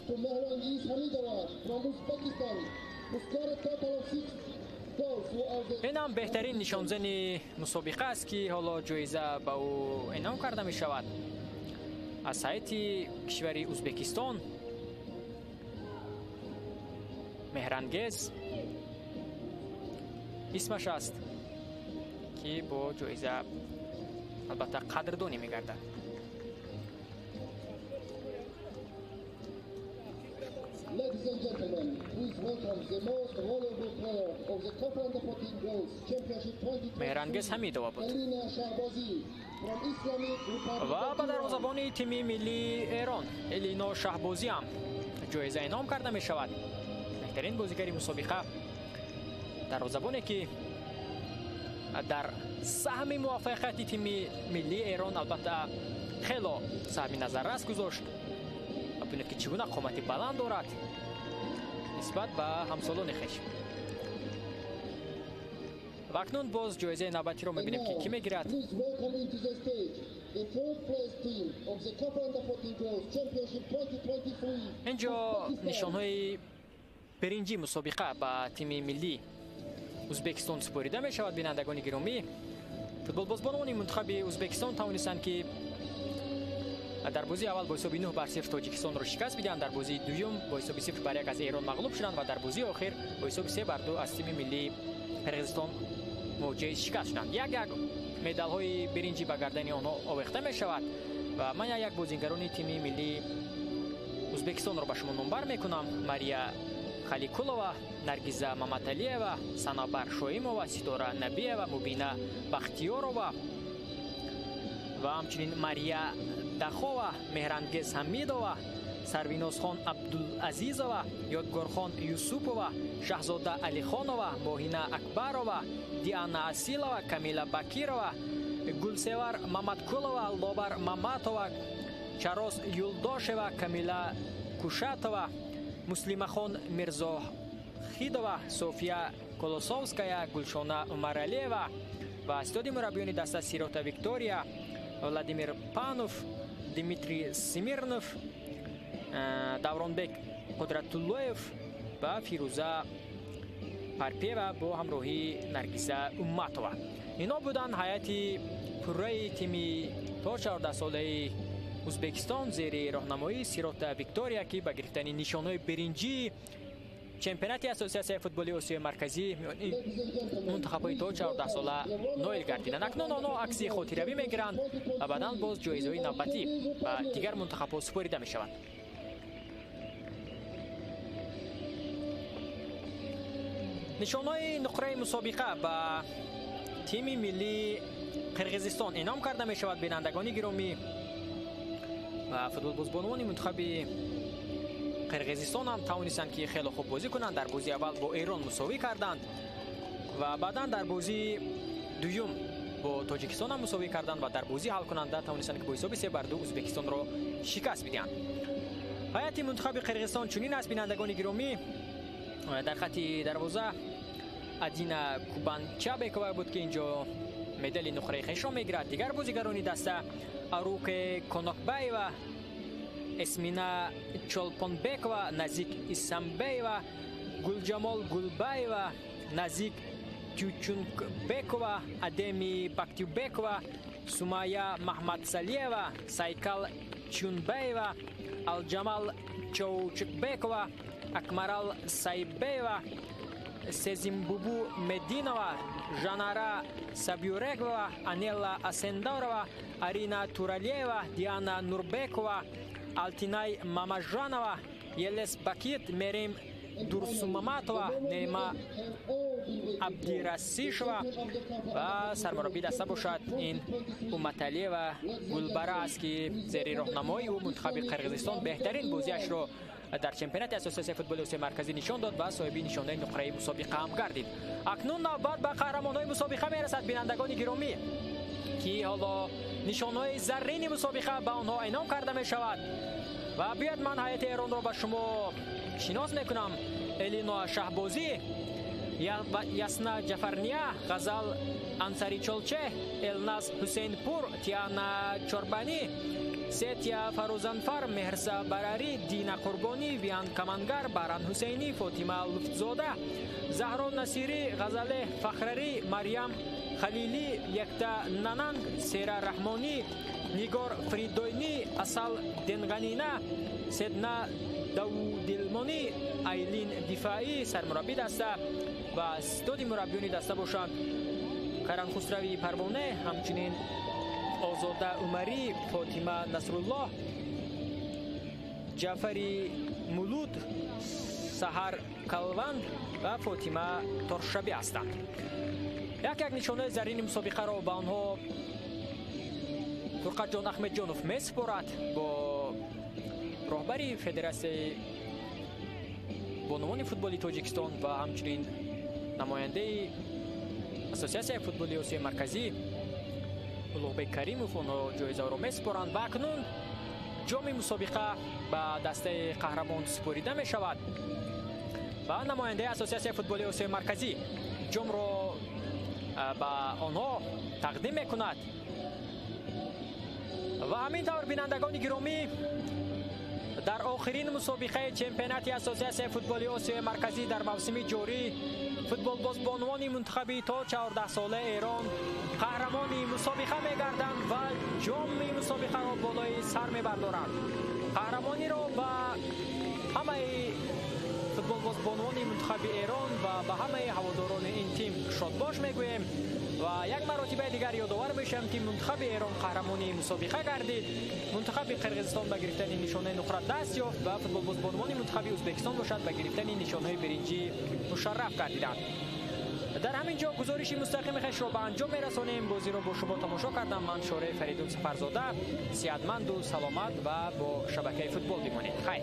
Ин ҳам беҳтарин нишонзани мусобиқа аст, ки ҳоло ҷоиза ба ӯ инъом карда мешавад аз ҳайати кишвари Ӯзбекистон. Меҳрангез исмаш аст, ки бо ҷоиза албатта қадрдонӣ мегардад. Ladies and gentlemen, please welcome the most valuable player of the Copa Under 14 Girls Championship 2023, Меҳрангез Ҳамидова буд. Elina Shahbazi from Islamic Republic Ва of ба Iran. дарвозабони тими миллии Эрон Элино Шаҳбозӣ ҳам ҷоиза инъом карда мешавад. Беҳтарин бозигари мусобиқа, дарвозабоне ки дар саҳми муваффақияти тими миллии Эрон албатта хело саҳми назаррас гузошт. Ва бинед, ки чӣ гуна қомати баланд дорад нисбат ба ҳамсолони хеш. Ва акнун боз ҷоизаи навбатиро And мебинем, ки now, кӣ мегирад. please welcome into the stage the third place team of the Copa Under 14 Girls Championship 2023, Инҷо Uzbekistan. нишонҳои биринҷи мусобиқа ба тими миллии Ӯзбекистон супорида мешавад. Бинандагони гиромӣ, футболбозбонони мунтахаби Ӯзбекистон тавонистанд, ки дар бозии аввал бо ҳисоби 9-0 Тоҷикистонро шикаст бидиҳанд, дар бозии дуюм бо ҳисоби 0-1 аз Эрон мағлуб шуданд ва дар бозии охир бо ҳисоби 3-2 аз тими миллии Қирғизистон муҷоиз шикаст шуданд. Як як медалҳои биринҷӣ ба гардани онҳо овехта мешавад ва ман як як бозигарони тими миллии Ӯзбекистонро ба шумо номбар мекунам: Мария Халикулова, Наргиза Маматалиева, Санабар Шоимова, Ситора Набиева, Мубина Бахтиёрова ва ҳамчунин Мария Дахова, Меҳрангез Ҳамидова, Сарвинозхон Абдулазизова, Ёдгорхон Юсупова, Шаҳзода Алихонова, Моҳина Акбарова, Диана Асилова, Камила Бакирова, Гулсевар Мамадкулова, Лобар Маматова, Чарос Юлдошева, Камила Кушатова, Муслимахон Мирзохидова, София Колосовская, Гулшона Умаралиева ва истоди мураббиёни даста Сирота Виктория, Владимир Панов, Дмитрий Смирнов, Давронбек Қудратуллоев ва Фирӯза Парпиева бо ҳамроҳии Наргиза Умматова. Инҳо буданд ҳайати пурраи тими то 14-солаи Ӯзбекистон зери роҳнамоии Сирота Виктория, ки ба гирифтани нишонҳои биринҷии чемпионати Ассотсиатсияи футболи Осиёи Марказӣ миёни мунтахабҳои то 14-сола ноил гардиданд. Акнун онҳо акси хотиравӣ мегиранд ва баъдан боз ҷоизаҳои навбатӣ ба дигар мунтахабҳо супорида мешаванд. Нишонҳои нуқраи мусобиқа ба тими миллии Қирғизистон инъом карда мешавад. Бинандагони гиромӣ, ва футболбозбонувони мунтахаби Қирғизистон ҳам тавонистанд, ки хеле хуб бозӣ кунанд. Дар бозии аввал бо Эрон мусовӣ карданд ва баъдан дар бозии дуюм бо Тоҷикистон ҳам мусовӣ карданд ва дар бозии ҳалкунанда тавонистанд, ки бо ҳисоби 3-2 Ӯзбекистонро шикаст бидиҳанд. Ҳайати мунтахаби Қирғизистон чунин аст, бинандагони гиромӣ. Дар хати дарвоза Адина Кубанчабекова буд, ки инҷо медали нуқраи хешро мегирад. Дигар бозигарони даста Аруке Конокбаева, Эсмина Чолпонбекова, Назик Исамбеева, Гулҷамол Гулбаева, Назик Тючункбекова, Адеми Бактюбекова, Сумая Маҳмадсалиева, Сайкал Чунбаева, Алҷамал Чоучукбекова, Акмарал Сайбеева, Сезимбубу Мединова, Жанара Сабюрегова, Анела Асендарова, Арина Туралиева, Диана Нурбекова, Алтинай Мамажанова, Елес Бакит, Мерим Дурсумаматова, Нейма Абдирасишова ва сармураббии даста бошад ин Уматалиева Гулбара аст, ки зери роҳнамоии ӯ мунтахаби Қирғизистон беҳтарин бозиашро дар чемпионати Ассотсиатсияи футболи Осиёи Марказӣ нишон дод ва соҳиби нишонаи нуқраи мусобиқа ҳам гардид. Акнун навбат ба қаҳрамонҳои мусобиқа мерасад, бинандагони гиромӣ, ки ҳоло нишонҳои заррини мусобиқа ба онҳо инъом карда мешавад. Ва биёед ман ҳайати Эронро ба шумо шинос мекунам. Элино Шаҳбозӣ, Ясна Ҷафарния, Ғазал Ансаричолче, Элназ Ҳусейнпур, Тиана Чорбанӣ, Сетия Фарӯзанфар, Меҳрса Барарӣ, Дина Қурбонӣ, Виан Камангар, Баран Ҳусейнӣ, Фотима Луфтзода, Заҳро Насирӣ, Ғазале Фахрарӣ, Марьям Халилӣ, Якта Нананг, Сера Раҳмонӣ, Нигор Фридойнӣ, Асал Денғанина, Седна Давудилмонӣ, Айлин Дифоӣ сармураббии даста ва стоди мураббиёни даста бошанд Каранхусрави Парвоне, ҳамчунин Озода Умарӣ, Фотима Насруллоҳ, Ҷаъфари Мулуд, Саҳар Калванд ва Фотима Торшабӣ ҳастанд. Як як нишонаи заррини мусобиқаро ба онҳо Фурқатҷон Аҳмедҷонов месупорад бо роҳбари Федератсияи бонувони футболи Тоҷикистон ва ҳамчунин намояндаи Ассотсиатсияи футболи Осиёи Марказӣ Улуғбек Каримов онҳо ҷоизаро месупоранд. Ва акнун ҷоми мусобиқа ба дастаи қаҳрамон супорида мешавад ва намояндаи Ассотсиатсияи футболи Осиёи Марказӣ ҷомро ба онҳо тақдим мекунад. Ва ҳамин тавр, бинандагони гиромӣ, дар охирин мусобиқаи чемпионати Ассотсиатсияи футболи Осиёи Марказӣ дар мавсими ҷорӣ футболбозбонувони мунтахаби то 14-солаи Эрон қаҳрамони мусобиқа мегарданд ва ҷоми мусобиқаро болои сар мебардоранд. Қаҳрамониро ба ҳамаи футболбозбонувони мунтахаби Эрон ва ба ҳамаи ҳаводорони ин тим шодбош мегӯем ва як маротибаи дигар ёдовар мешавем, ки мунтахаби Эрон қаҳрамони мусобиқа гардид. Мунтахаби Қирғизистон ба гирифтани нишонаи нуқра даст ёфт ва футболбозбонувони мунтахаби Ӯзбекистон бошад ба гирифтани нишонҳои биринҷӣ мушарраф гардиданд. Дар ҳамин ҷо гузориши мустақими хешро ба анҷом мерасонем. Бозиро бо шумо тамошо кардам ман, Шореҳ Фаридун Сафарзода. Сиҳатманду саломат ва бо шабакаи футбол бимонед. Хайр.